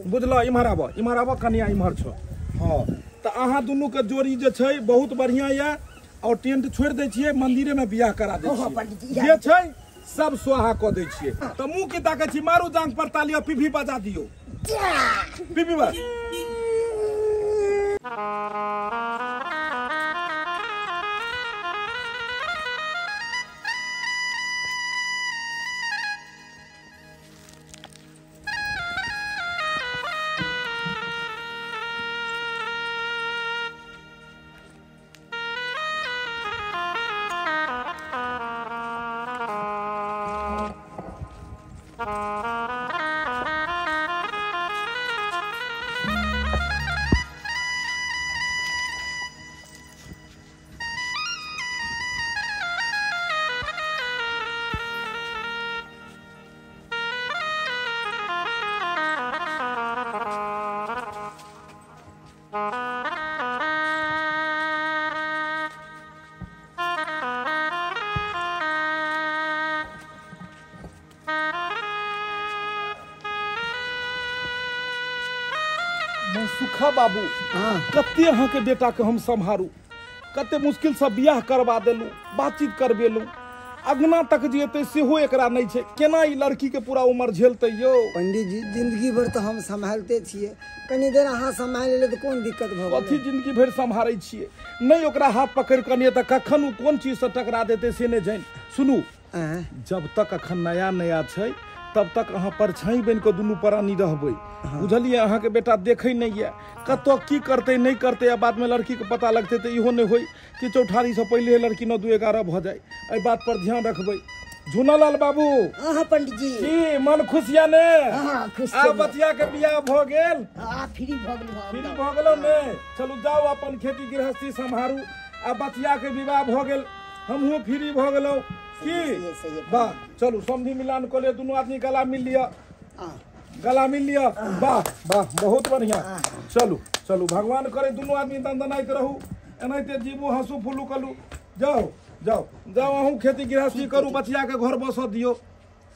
बुझलह? इम्हर आबह, इम्हर आबह, कनिया इम्हर छौ। हाँ तऽ अहाँ दुनू के जोड़ी जे छै बहुत बढ़िया यऽ। और टेंट छोड़ि दै छियै, मंदिरे में बियाह करा दै छियै, जे छै सब सुहा कऽ दै छियै। तऽ मुँह की ताकै छी? मारू जांग पर ताली और पीपी बजा दियौ। पीपी बज। सुखा बाबू, कते अहाँ के बेटा के हम सम्हारू, कते मुश्किल से बियाह करवा देलू, बातचीत करबेलू, अगना तक जे एतै सेहो एकरा नहि छै। केना ई लड़की के पूरा उम्र झेलतै यौ? पंडित जी जिंदगी भर तऽ हम सम्हालते छियै, कनी देर अहाँ सम्हालि लेबै तऽ कोन दिक्कत भऽ गेलै? कथी जिंदगी भरि सम्हारै छियै? नहि ओकरा हाथ पकड़ि कऽ अनियै तऽ कखन ओ कोन चीजसँ टकरा देतै से नहि जानि। सुनू, जब तक अखन नया नया छै तब तक अहाँ परछाई बनि कऽ दुनू प्राणी रहबै, बुझलियै? अहाँके बेटा देखै नहि यऽ कतऽ की करतै नहि करतै, आ बादमे लड़कीके पता लगतै तऽ इहो नहि होय कि चौठारीसँ पहिले लड़की 9-2-11 भऽ जाय। एहि बात पर ध्यान रखबै। झूनालाल बाबू। हां पंडित जी। की मन खुशिया ने? हां खुश। आ बचिया के बियाह भ गेल? हां फ्री भ गेल। फ्री भ गेलो ने? चलू जाओ अपन खेती गृहस्थी सम्हारू। आ बचिया के विवाह भ गेल, हमहू फ्री भ गेलौ की? वाह चलू समधि मिलान क ले, दुनू आदमी गला मिल लिया, गला मिल लिया। वाह वाह बहुत बढ़िया। चलू चलू भगवान करे दुनू आदमी दनदनाइत रहू, एनाहिते जीबू हंसू फूलू कलू। जाओ जाओ जाओ अहूँ खेती गृहस्थी करू, बचिया के घर बसऽ दियौ।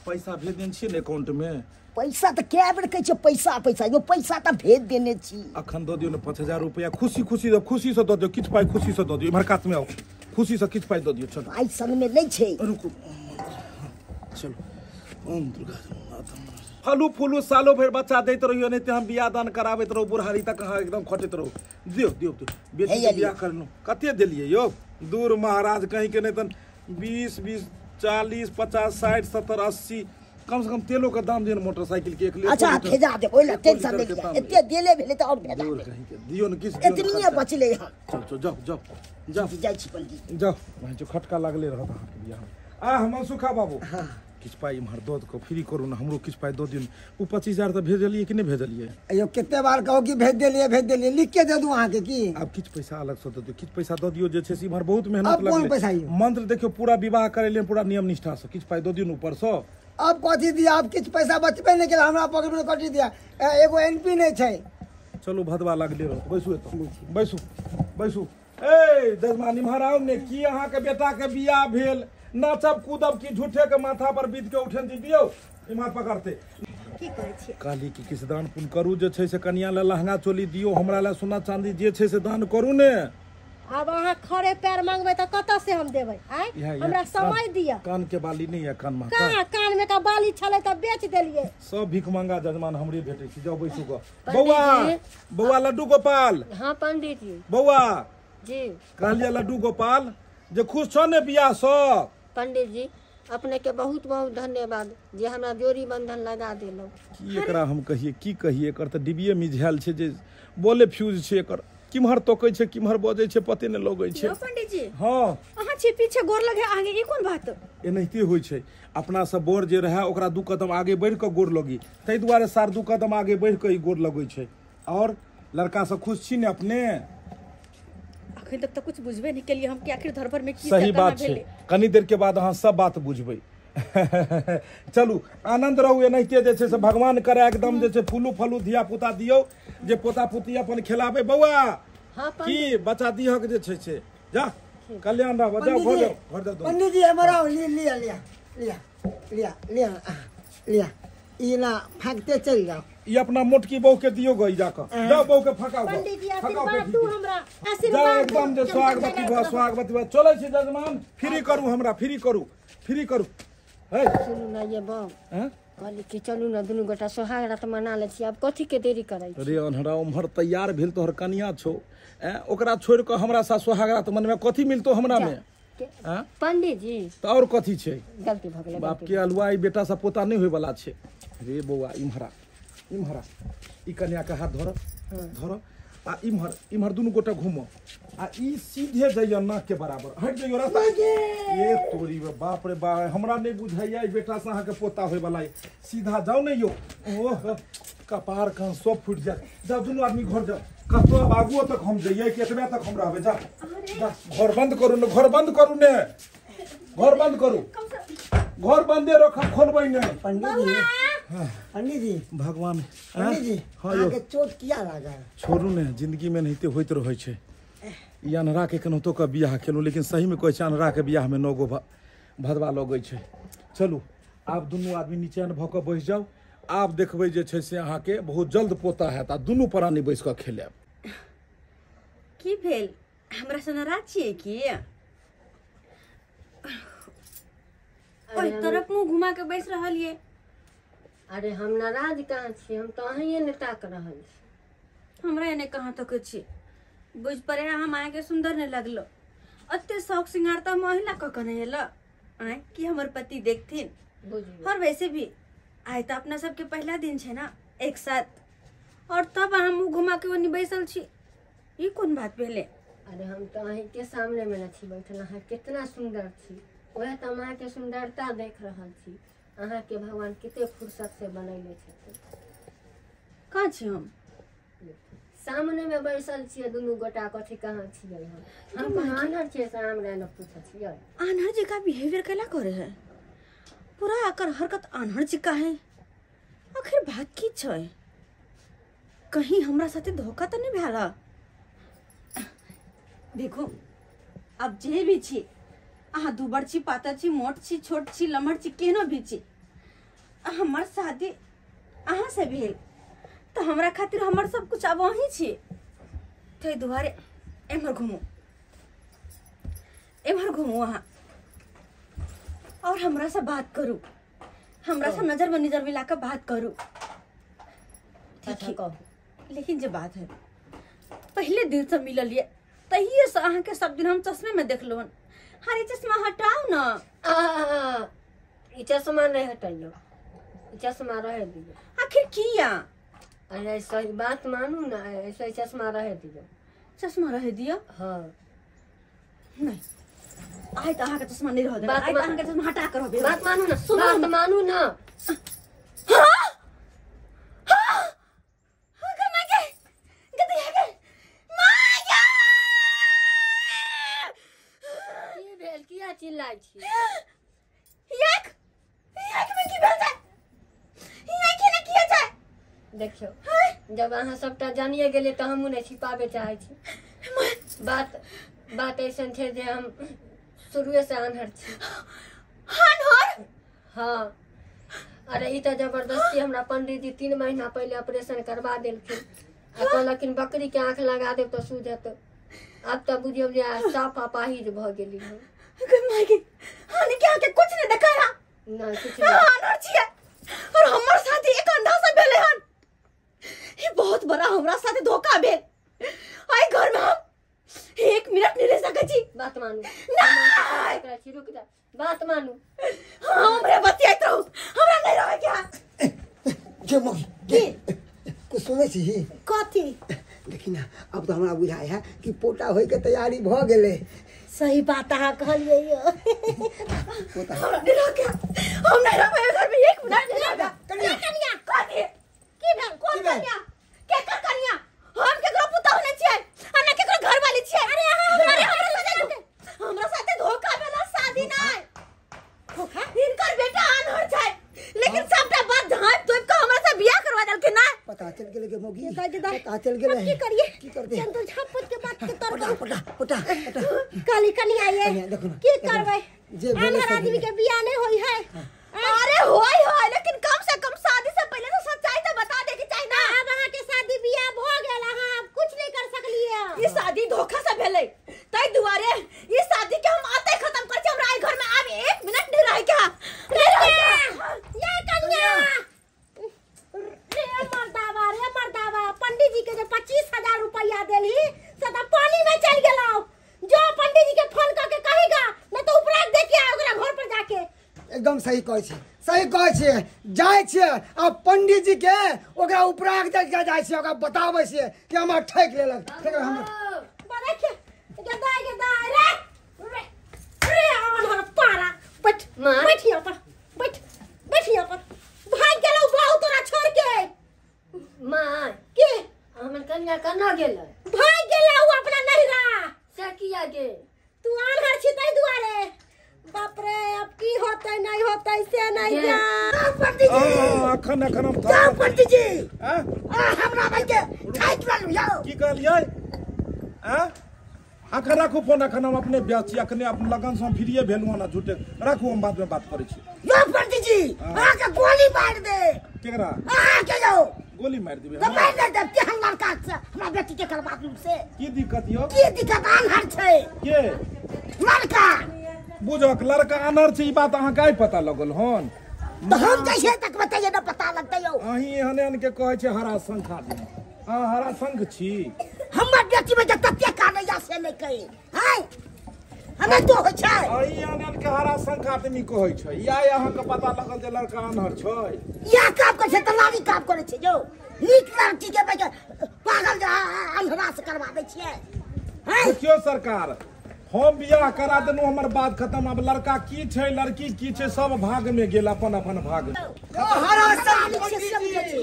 पैसा भेज देने छियै ने अकाउंट में? पैसा तऽ कए बेर कहै छियै पैसा पैसा, यो पैसा तऽ भेज देने छी। अखन दऽ दियौ ने 5000 रुपया, खुशी खुशी खुशी से दऽ दियौ, किछु पाइ खुशी से दऽ दियौ। इम्हर कात में आओ, खुशी से किछु पाइ दऽ दियौ। चलू पाइ संग में नहि छै। रुकू चलू। ओम दुर्गा फलू फूलू सालो भरि बच्चा दैत रहियो, नहीं हम बियाह दान कराबैत रहू, बुढ़ारी तक अहाँ एकदम खटैत रहू। दियौ दियौ दियौ बेटी के बियाह करलहुँ। कते देलियै यौ? दूर महाराज कहीं के नहीं तन 20 20 40 50 60 70 80 कम से कम तेलो के दाम दियौ मोटरसाइकिल के एक। अच्छा भेजा देब, ओइ ला टेंशन नै लिअ, एते देले भेलै त और भेजा देब। कहीं के दियौ ने किछ, एतनीए बचलै हन। चल चल जाओ जाओ जाओ, जाइ छी पंडित जाओ। वहीं जो खटका लागले रहत अहाँ के बियाह। आ हम सुखा बाबू किछु पाइ इम्हर दऽ कऽ फ्री करू ने, हमरो किछु पाइ दऽ दियौ। ओ 25,000 तऽ भेजलियै कि नहि भेजलियै? अयो कते बार कहू कि भेज देलियै भेज देलियै, लिख के दे दू अहाँके की? आब किछु पैसा अलग से दऽ दियौ, किछु पैसा दऽ दियौ जे छै से इम्हर बहुत मेहनत लगलै। कोन पैसा? मंत्र देखियौ पूरा विवाह करै लेल पूरा नियम निष्ठा से किछु पाइ दऽ दियौ ने ऊपर से। अब कथी दिया? अब किछु पैसा बचबे नहि केला, हमरा पॉकेट में कथी दिया? एगो एनपी नहि छै। चलू भदवा लागले रहत, बैसू एतऽ, बैसू बैसू। ए जजमान इम्हर आउ ने। की अहाँके बेटा के बियाह भेल, नाचब कूदब की झूठे के माथा पर बीत के उठेन दियौ? इम्हर पकड़ते की कहै छी? कहली कि किछु दान पुण्य करू जे छै से, कनिया ला लहंगा चोली दियौ, हमरा ला सोना चांदी जे छै से दान करू ने। आब अहाँ खड़े पैर मांगबै तऽ कतऽ से हम देबै? आय हमरा समय दिअ। कान के बाली नहीं है कान में? कहाँ कान में का बाली छलै तऽ बेच देलियै। सब भीख मंगा जजमान हमरे भेटै छै। जाउ बैसू ग। बौआ बौआ लड्डू गोपाल। हाँ पंडित जी। बौआ जी कहलियै लड्डू गोपाल जे खुश छौ ने बियाह सँ? पंडित जी अपने के बहुत बहुत धन्यवाद जे हमरा जोड़ी बंधन लगा देलहुँ। की एकरा हम कहिए की कहिए, एकर तऽ डिबिये मिझायल छै जे बोले फ्यूज छै एकर, किम्हर तोकै छै किम्हर बजै छै पते नहि लगै छै। पंडित जी हाँ अहाँ छी पीछे गोर लगे आगे, ई कोन बात? एनाहिते होइ छै, अपना सब बोर जे रहै ओकरा 2 कदम आगे बढ़ि कऽ गोर लगी, ताहि दुआरे सार 2 कदम आगे बढ़ि कऽ ई गोर लगै छै। और लड़का सब खुश छी ने अपने? अखन तक तऽ कुछ बुझबे नहीं केलिए हम कि आखिर धरभर में की सही बात छै। कनी देर के बाद अहाँ सब बात बुझबै। चलू आनंद रहू, एनाहिते जे छै से भगवान करे एकदम जे छै फूलू फलू धिया पुता दियौ जे पोता पोती अपन खेलाबै। बौआ की बच्चा दिहक जे छै से जा कल्याण रह, जाओ घर जाओ घर जाओ। पंडित जी हमर आओ, लिया लिया लिया लिया लिया लिया लिया, ई ना फाकते चल जाओ। ई अपना मोटकी बहू के दियो गई जाकर, जाओ बहू के फकाओ। पंडित जी आशीर्वाद दू हमरा, आशीर्वाद एकदम जे स्वागवती भऽ स्वागवती भऽ। चलै छी जजमान, फ्री करू हमरा, फ्री करू फ्री करू। है सुनू ना ये बम, कहली कि चलू ना दुनू गोटा सोहाग रात मना लै छी, आब कथी के देरी करै छी? रे अन्हरा उम्हर तैयार भेल तोहर कनिया छौ, ओकरा छोड़ि कऽ हमरा सा सोहाग रात मनमे कथी मिलतो हमरा में? पंडित जी तऽ और कथी छै? गलती भऽ गेलै बाप के अलुआ, ई बेटा सा पोता नहि होय वाला छै। रे बौआ इम्हरा इम्हरा, ई कन्या के हाथ धर धर आ इम्हर इम्हर दुनू गोटा घूमो आ ई सीधे जइयो नाक के बराबर हट जइयो रास्ता। ये तोरी बाप रे बाप, हमरा नहीं बुझाइया ई बेटा से अहाँ के पोता होय वाला। सीधा जाओ ने यो, ओह कपार कान सब फूटि जायत। जाओ दुनू आदमी घर जाओ, कतौ आब आगुओ तक हम जइयै कि एतबे तक हम रहबै? जा जा घर बंद करू ने, घर बंद करू ने, घर बंद करू, घर बंदे रखब, खोलबै ने। पंडित जी पंडित जी भगवान पंडित जी हाँ के चोट किया लागल? छोड़ू ने, जिंदगी में नहिते होइत रहै छै। ई अन्हरा के केनाहितो कऽ बियाह केलहुँ, लेकिन सही में कहै छै अन्हरा के बियाह में 9 गो भदवा लगै छै। चलू आब दुनू आदमी निचैन भऽ कऽ बैस जाउ, आब देखबै जे छै से अहाँके बहुत जल्द पोता हैत आ दुनू प्राणी बैस कऽ खेलायब। की भेल हमरा से नाराज छियै की? ओहि तरफ मुँह घुमा के बैस रहल ये। अरे हम नाराज कहाँ छी, हम तऽ अहींए ने ताक रहल छी। हमरा एने कहाँ तक छी, बुझ पड़े हम अहाँके सुन्दर नहि लगलो। अते शौक सिंगार तऽ महिला कऽ कऽ नहि एल आँय कि हमर पति देखथिन। और वैसे भी आइ तऽ अपना सबके पहला दिन छै ना एक साथ, और तब अहाँ मुँह घुमा के ओनी बैसल छी, ई कोन बात भेलै? अरे हम तऽ अहींके सामने में न छी बैठल, अहाँ कितना सुन्दर छी। वएह तऽ हम अहाँके सुन्दरता देख रहल छी। अहाँके भगवान कते फुर्सत से बनैले छथिन। कहाँ छी हम? सामने में बैसल छियै दुनू गोटा। कथी कहाँ छियै हम? हम कोनो आन्हर छियै से हमरा ने पूछै छियै? आन्हर जका बिहेवियर कैला करे है? पूरा आकर हरकत आन्हर जका है। आखिर बात की छै? कहीं हमरा साथे धोखा तऽ नहीं भेल? देखो अब जे भी छी, अहाँ दुबर छी, पातर छी, मोट छी, छोट छी, लमहर छी, केहनो भी छी, हमर शादी अहाँ से भेल तऽ हमरा खातिर हमर सब कुछ अब अहीं छी। ताहि दुआरे एम्हर घुमू, एम्हर घुमू अहाँ और हमरा से बात करू, हमरा से नजर में नजर मिला कऽ बात करू। अच्छा कहू। लेकिन जे बात है, पहले दिन से मिलल ये तहिए से अहाँके सब दिन हम चश्मे में देखलहुँ हन। हरे चश्मा हटाउ ना। आ ई चश्मा नहीं हटैयो, ई चश्मा रहे दियौ। आखिर किया? अरे सही बात मानू ना, ऐसे चश्मा रहे दियौ। चश्मा रहे दियौ? हाँ। नहीं आइ तऽ अहाँके चश्मा नहीं रह देबै, आइ तऽ अहाँके चश्मा हटा कर रहबै। बात मानू ना, बात मानू ना। हाँ हाँ हाँ गे माय गे गदे गे माया। की भेल? किया चिल्लाइ छी? एक एक में की भेल जाय? एक ने किया जाय? देखियौ जब अहाँ सबटा जानिए गेलियै तऽ हमहूँ नहि छिपाबे चाहै छी। बात बात ऐसन छै जे हम शुरुए से आन्हर छी। आन्हर? हाँ। अरे ई तऽ जबरदस्ती हमरा पंडित जी 3 महीना पहिले ऑपरेशन करवा देलखिन आ कहलखिन बकरी के आँख लगा देब तऽ सूझत। आब तऽ बुझियौ जे साफ अपाहिज भऽ गेली हम। गे माय गे, हानि के आके कुछ नहीं देखाया? नहीं कुछ नहीं। आन्हर छियै और हमर शादी एक अंधा से भेलै हन। ई बहुत बड़ा हमरा साथे धोखा भेल। आइ घर में हम 1 मिनट नहीं रह सकै छी। बात मानू। नहीं रुक जा, बात मानू। हाँ हमरे बतियाइत रहू, हमरा नहीं रहै के। गे मगी गे कुछ सुनै छी? कथी? देखी ना अब तो हमरा बुझाय है कि पोटा होय के तैयारी भ गेलै। सही बात अहाँ कहलियै यौ। पोता हमरा नहीं रह के, हम नहीं रहबै घर में 1 मिनट नहीं रहबै। कनिया कनिया कथी की भेल? कोन कनिया? केकर कनिया? हम केकरो पुतहु नहि छियै आ न केकरो घरवाली छियै। अरे अहाँ हमरा साथे धोखा भेल, शादी नहि। धोखा? हिनकर बेटा आन्हर छै लेकिन सबटा बात झाँपि तोपि कऽ हमरा से बियाह करवा देलखिन ना। पता चल गेलै गे मौगी, पता चल गेलै। की करिए? की करते? चंदू झाँप के बात के तर पोटा पोटा पोटा पोटा। काली कनिया ये देखो ना की करबै? जे भेलै आन्हर आदमी के बियाह नहि होई है। अरे होय होय, लेकिन कम से कम शादी से पहले तो सच्चाई तो बता दे के चाही ना। अब अहाँ के शादी बियाह भ गेल, अहाँ अब कुछ नहीं कर सकलिए। ई शादी धोखा से भेलै ताहि दुआरे ई शादी के हम आते खत्म कर छी। हमरा आई घर में आब 1 मिनट नहीं रह के, नहीं रह के। ये कन्या रे मर्दावा, रे मर्दावा, पंडित जी के जे 25,000 रुपया देलही से त पानी में चल गेलौ। जो पंडित जी के फोन करके कहेगा न तो उपराग दे के आ ओकरा घर पर जाके। एकदम सही कहै छै, सही कहै छियै। जाइ छियै आ पंडित जी के ओकरा उपराग दे के जाइ छियै, ओकरा बताबै छियै कि हमरा ठकि लेलक। हमर बड़े गदाय गदाय रे रे रे आन्हर पारा। बैठ बैठ यहाँ पर, बैठ बैठ यहाँ पर। भाग गेलौ बाऊ तोरा छोड़ के। माँ के हमर कन्या कना गेलै? भाग गेलौ अपना नहिरा। से किया गे? तू आन्हर छी ताहि दुआरे। बाप रे अब की होतै नहीं होतै से नहीं जान। पंडित जी अखन अखन हम जाओ पंडित जी। आ हमरा भाई के ठकि लेलु यौ। की कहलियै? आ अखन राखू फोन, अखन हम अपने व्यस्त छी, अखने अपन लगन से हम फ्रीए भेलहुँ हन। झूठे राखू, हम बाद में बात करै छी। यौ पंडित जी अहाँ के गोली मार दे। केकरा? अहाँ के यौ गोली मार देबै? तऽ मारि नहि देब। केहन लड़का छै हमरा बेटी के करबा दू से। की दिक्कत यौ? की दिक्कत? आन्हर छै के लड़का? बुझक लड़का आन्हर छै ई बात अहाँके आइ पता लगल हन? तऽ हम कैसे तक बतैयै न पता लगतै यौ। अहीं एहन एहन के कहै छै हरा शंख आदमी। अहाँ हरा शंख छी? हमर बेटी में जे तते कानैया से नहि कही है, हमे तो होइ छै। अहीं एहन एहन के हरा शंख आदमी कहै छै। ई आइ अहाँके पता लगल जे लड़का आन्हर छै? इएह काम करै छै, दलाली काम करै छै यौ। नीक लड़की के पागल अन्हरा से करवा दै छियै। देखियौ सरकार, हम बियाह करा देलहुँ, हमर बात खत्म। आब लड़का की छै लड़की की छै सब भाग में गेल, अपन अपन भाग। हरा संग पंडित जी,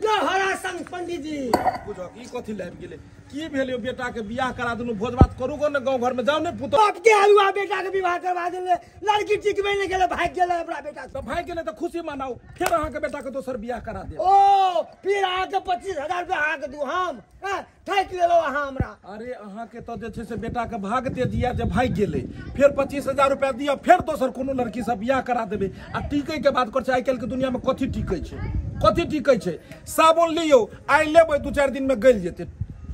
हरा संग पंडित जी बुझक ई कथी लाबि गेलै? की भेल यो बेटा के बियाह करा देलहुँ, भोज भात करू गो ने गाँव घर में जाउ ने पुतोह। बाप के हलुआ बेटा के विवाह करवा देले, लड़की टिकबे नहीं गेलै, भागि गेलै हमरा बेटा। तऽ भागि गेलै तऽ खुशी मनाउ, फेर अहाँके बेटा के दोसर बियाह करा देब। ओ फिर अहाँके 25,000 रुपया अहाँके दू हम ठकि लेलहुँ अहाँ हमरा। अरे अहाँके तऽ जे छै से बेटा के भाग तेज यऽ जे भागि गेलै, फेर 25,000 रुपया दिअ, फेर दोसर कोनो लड़की से बियाह करा देबै। आ टिकै के बात करै छै, आइ काल्हि के दुनिया में कथी टिकै छै, कथी टिकै छै? साबुन लियौ, आइ लेबै 2-4 दिन में गलि जेतै।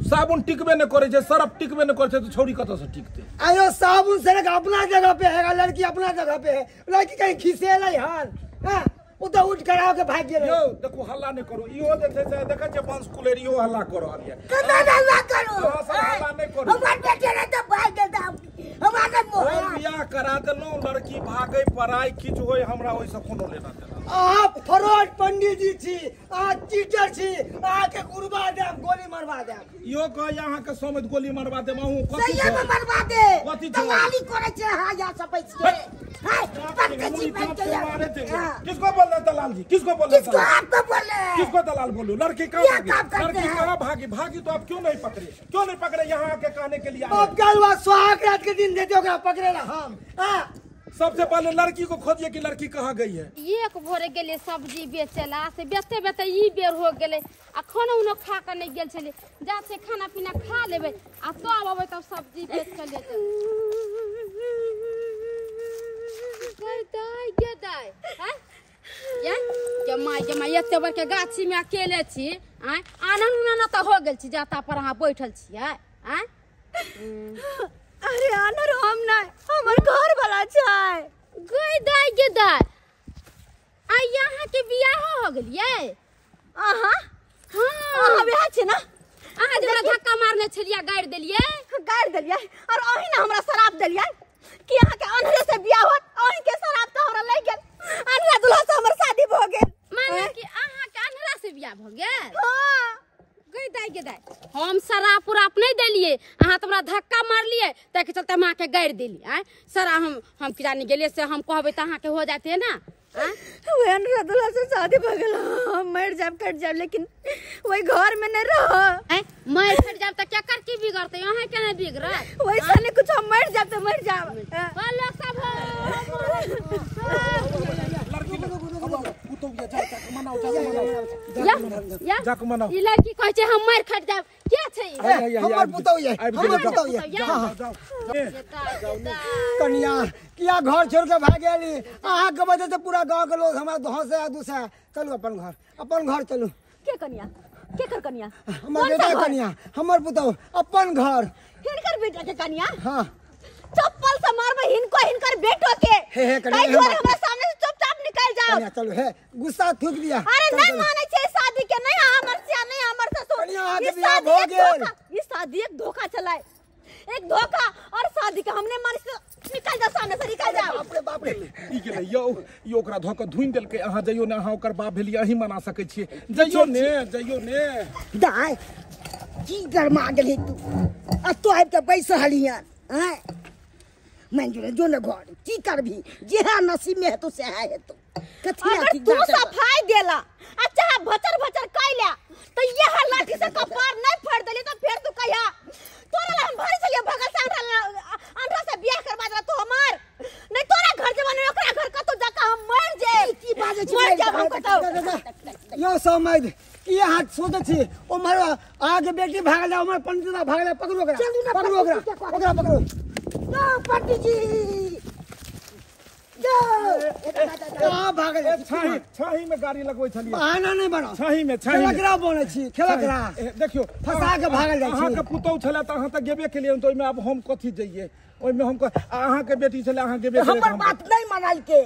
साबुन टिकबे नहीं करे छै, सरफ टिकबे नहीं करे छै, तो छौड़ी कतऽ से टिकते? आयो साबुन सरक अपना जगह पे है, लड़की अपना जगह पे है, लड़की कहीं खिसेलै हन, हां ओ तो उठ कर आओ के भाग गेलै। यौ देखो हल्ला नहीं करू, इहो जे छै से देखै छै वंश कुलेर, इहो हल्ला कर रहल ये। कना हल्ला करू? हल्ला नहीं करू, हमर बेटे रे त भाग गेल, हमरा न मोह। बियाह करा देलहुँ, लड़की भागै पराई किछु होय, हमरा ओहिसँ कोनो लेना देना। अहाँ फरॉड पंडित जी छी, अहाँ चीटर छी, अहाँके गुरबा देब, गोली मरवा देब। इहो कहैया अहाँके समेत गोली मरवा देब। अहूँ कथी सही में मरवा दे, दलाली करै छै अहाँ यहाँ सब बैस के। किसको बोल रहे दलाल जी? किसको बोल रहे? किसको आपको बोल रहे? किसको दलाल बोलूं? लड़की कहाँ भागी? लड़की कहाँ भागी? भागी तो आप क्यों नहीं पकड़े? क्यों नहीं पकड़े यहाँ आके कहने के लिए? आप कल सुहाग रात के दिन देते होगा पकड़े ना हम। सबसे पहले लड़की को खोजिए कि लड़की कहाँ गई है। एक भोरे गेले सब्जी बेचेला, से बेचते बेचते ई बेर हो गेले, आ खाना उना खा के नहीं गेल छले, जा से खाना पीना खा लेबै आ तब अबै तब सब्जी बेच के ले जेबै। गे दाइ हैं ये के माय के माय, एते बड़के गाछी में अकेले छी, आँय आनन उनन तऽ हो गेल छी, जाता पर अहाँ बैठल छियै। आँय अरे आनर हम नहीं, हमर घर वाला छै। गई दाइ गे दाइ, आ यहाँ के बियाह हो गेलियै अहाँ? हां अहाँ बियाह छै ना? अहाँ जे हमरा धक्का मारने छलियै, गारि देलियै, गारि देलियै और अहीं ने हमरा शराब देलियै कि अहाँ के अनहरे से बियाह होत, अहीं के शराब त हमरा लागि गेल, अनहरा दुल्हा से हमर शादी भ गेल। माने कि अहाँ के अनहरा से बियाह भ गेल? हां। गई दाइ गे दाइ, हम शराब उराब नहीं देलियै, अहाँ तऽ हमरा धक्का मारलियै ताहिके चलते हम अहाँके गारि देली। आँय शराब हम किरानी गेलियै से हम कहबै तऽ अहाँके हो जाते ना। वही अनहरा दुल्हा से शादी भ गेल, हम मरि जायब कटि जायब, लेकिन वही घर में नहीं रह। आँय मरि कटि जायब तऽ केकर की बिगड़तै? अहाँ के नहि बिगड़त? वैसा नहीं कुछ, हम मरि जायब तऽ मरि जायब। लोक सब ई लड़की कहै छै हम मारि खटि जायब, के छै? हमर पुतहु ये, हमर पुतहु ये। कनिया किया घर छोड़ के भाग गेली? अहाँ के वजह से पूरा गांव के लोग हमरा हंसे आ दूसे। चलू अपन घर, अपन घर चलू। के कनिया? के कर कनिया? हमर बेटा कनिया, हमर पुतहु, अपन घर। हिनकर बेटा के कनिया? हां। चप्पल से मारबै हिनको, हिनकर बेटो के। हे हे कनिया, हमरा सामने से चुपचाप निकल जाओ। कनिया चलू, हे गुस्सा थूक दिया। अरे नहीं मानै छै शादी के, नहीं हमर सिया, नहीं हमर ससुर। कनिया अहाँ के बियाह भ गेल। ई शादी एक धोखा चलाए, एक धोखा, और शादी के हमने मानी से निकल जाओ सामने से, निकल जाओ। बाप रे बाप रे, ई गेलै यौ, ई ओकरा धऽ कऽ धुनि देलकै। अहाँ जइयौ ने, अहाँ ओकर बाप भेलियै, अहीं मना सकै छियै। जइयौ ने, जइयौ ने। दाइ की गरमा गेलही तू? आ तो आबि कऽ बैस रहलिहन। आँय मंजूर जो न घर की करबी, जेहा नसीब में हेतौ सएह हेतौ। अगर तू सफाई देला आ चाहे भचर भचर कैला तो यह लाठी से कपार नहीं फोड़ देली तो फिर तू कहिया तोरा ला हम भरी चलिए भगल से अंधरा से बियाह करवा देला तू हमार नहीं तोरा घर जवान ओकरा घर कतौ जाके हम मर जाए। की बाजे छी? मर जाब हम कतौ। यो समझ की हाथ सोचे छी ओमर आगे बेटी भागल जा, ओमर पंडित भागल, पकड़ो ओकरा, पकड़ो ओकरा, ओकरा पकड़ो। यो पंडित जी छाही में गाड़ी लगबै छलियै। बहाना नहीं बनाओ, छाही में, छाही में खेलकरा बनै छी, खेलकरा। देखियौ फंसा के भागल जाइ छी। अहाँ के पुतहु छलै तऽ अहाँ तऽ गेबे केलियै, तऽ ओहिमे आब हम कथी जइयै? ओहिमे हम अहाँ के बेटी छलै, अहाँ गेबे केलियै। हमर बात नहीं मानल के,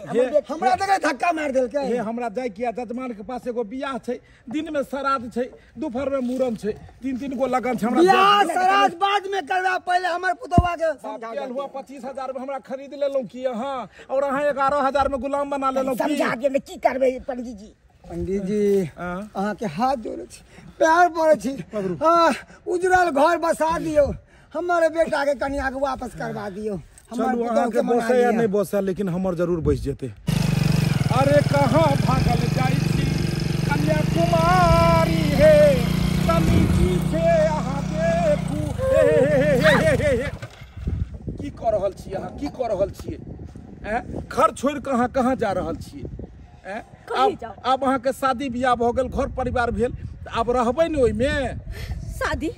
हमरा देखे धक्का मारि देलकै। हे हमरा जाइ किया, जजमान के पास एगो बियाह छै, दिन में श्राद्ध छै, दोपहर में मूड़न छै, तीन तीन गो लगन छै। हमरा बियाह श्राद्ध बाद में करबा, पहले हमर पुतौआ के समझा। हुआ 25,000 में हमरा खरीद लेलहुँ की अहाँ, और अहाँ 11,000 में गुलाम बना लेलहुँ। समझा दे की करबै पंडित जी? पंडित जी अहाँ के हाथ जोड़ै छी, पैर पड़ै छी, उजरल घर बसा दियौ। हमर बेटा के कनिया के वापस करवा दियो। चलू अहाँ के बसै या नहि बसै लेकिन हमर जरूर बसि जेतै। अरे कहाँ भागल जाइ छी कन्या कुमारी हे, तनी पीछे अहाँ देखू। हे हे हे हे हे की कऽ रहल छी अहाँ, की कऽ रहल छियै? घर छोड़ि कऽ अहाँ कहाँ जा रहल छियै? आब अहाँके शादी बियाह भऽ गेल, घर परिवार भेल, आब रहबै ने ओहिमे? शादी?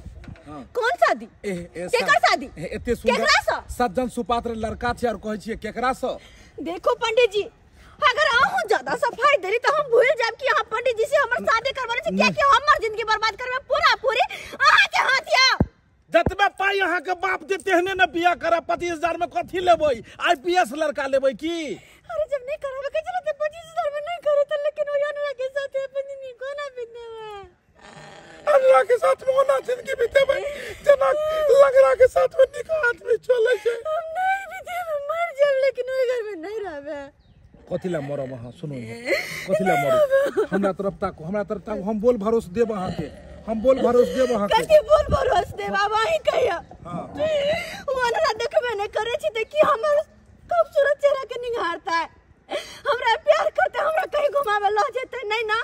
कौन शादी? केकर शादी? एते सुंदर सज्जन सुपात्र लड़का छै और कहै छियै केकरा सँ? देखो पंडित जी, अगर अहूँ ज्यादा सफाई देली तो हम भूल जाब कि अहाँ पंडित जी से हमर शादी करवाने छै, कियाकि हमर जिंदगी बर्बाद करबे पूरा पूरी अहाँ के हाथ या। जतबे पाई अहाँ के बाप दे तेहने ने बियाह करब। 25,000 में कथी लेबै? आईपीएस लड़का लेबै की? अरे जब नहीं कराबे के चलते 25,000 में नहीं करे त, लेकिन ओ अनुरा के साथ अपन जिंदगी कोना बितेबै? अनुरा के साथ में ओना जिंदगी बितेबै जेना लगरा के साथ में निक आदमी चलै छै। हम नहीं बितेबै, मर जाब लेकिन ओइ घर में नहीं रहबै। कथी ला मरब अहाँ? सुनू, कथी ला मरब? हमरा तरफ ताकू, हमरा तरफ ताकू, हम बोल भरोस देब अहाँके, हम बोल भरोस देब अहाँके। कथी बोल भरोस देब? आब अहीं कहियो। हां ओ अनुरा देखबे नहीं करे छी त की हमर खूबसूरत चेहरा के निहारता है, हमरा प्यार करते, हमरा कहीं घुमावे ल जेते नहीं ना?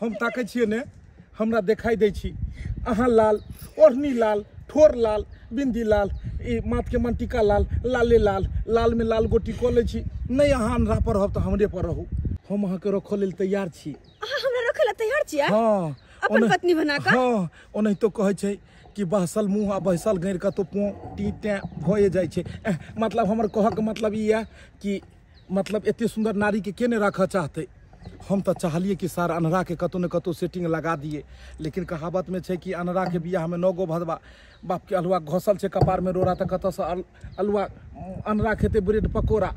हम ताकै छियै ने, हमरा देखाई दै छी अहाँ लाल, ओढ़नी लाल, ठोर लाल, बिंदी लाल, ई माथ के मनटीका लाल, लाले लाल, लाल में लाल गोटी कऽ लै छी। नहीं अहाँ अन्हरा पर रहब तऽ हमरे पर रहू, हम अहाँके रखऽ लेल तैयार छी। अहाँ हमरा रखऽ लेल तैयार छी? हाँ, अपन पत्नी बना कऽ? हाँ, ओनाहितो कहै छै कि बहसल मुँह आ बहसल गैर कतौ पों टी टें भए जाइ छै। मतलब हमर कहऽके मतलब ई यऽ कि मतलब एते सुन्दर नारीके के नहि राखऽ चाहतै? हम तऽ चाहलियै कि सार अन्हराके कतौ ने कतौ सेटिंग लगा दिए, लेकिन कहावतमे छै कि अन्हराके बियाहमे 9 गो भदवा, बापके अलुआ घसल छै कपारमे रोड़ा, तऽ कतऽसँ अलुआ अन्हरा खेतै ब्रेड पकौड़ा।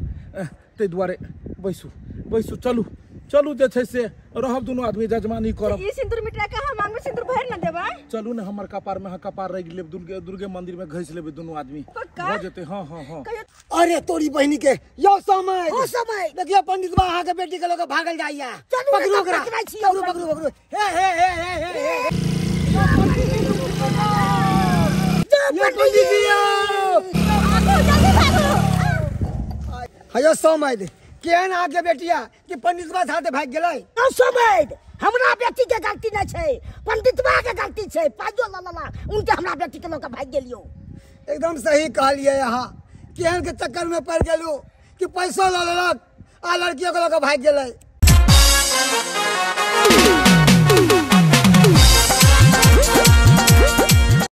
ताहि दुआरे बैसू बैसू, चलू चलू, जे छै से रहब दुनू आदमी जजमानी करब। ई सिंदूर मिटा के हम मांग में सिंदूर भरि न देबै? चलू ने, हमर कपार में अहाँ कपार रगि लेब, दुर्गे मंदिर में घसि लेबै दुनू आदमी, पक्का भऽ जेतै। हाँ हाँ हाँ। अरे तोरी बहिनी के यौ समय, ओ समय देखियो पंडित बा अहाँ के बेटी के लऽ भागल जाइया। पकड़ू ओकरा, पकड़ू पकड़ू पकड़ू। हे हे हे हे हे पंडित जी भागो, जल्दी भागो। हयो समय केहन आगे बेटिया कि पंडितबा साथे भागि गेलै? समय हमरा बेटी के गलती नहीं छै, पंडितबा के गलती छै। पाइयो ला ला उनके हमरा बेटी के लऽ के भागि गेलियो। एकदम सही कहलियै अहाँ, केहन के चक्कर में पड़ि गेलू कि पैसो लऽ लेलक आ लड़कियों के लऽ के भागि गेलै।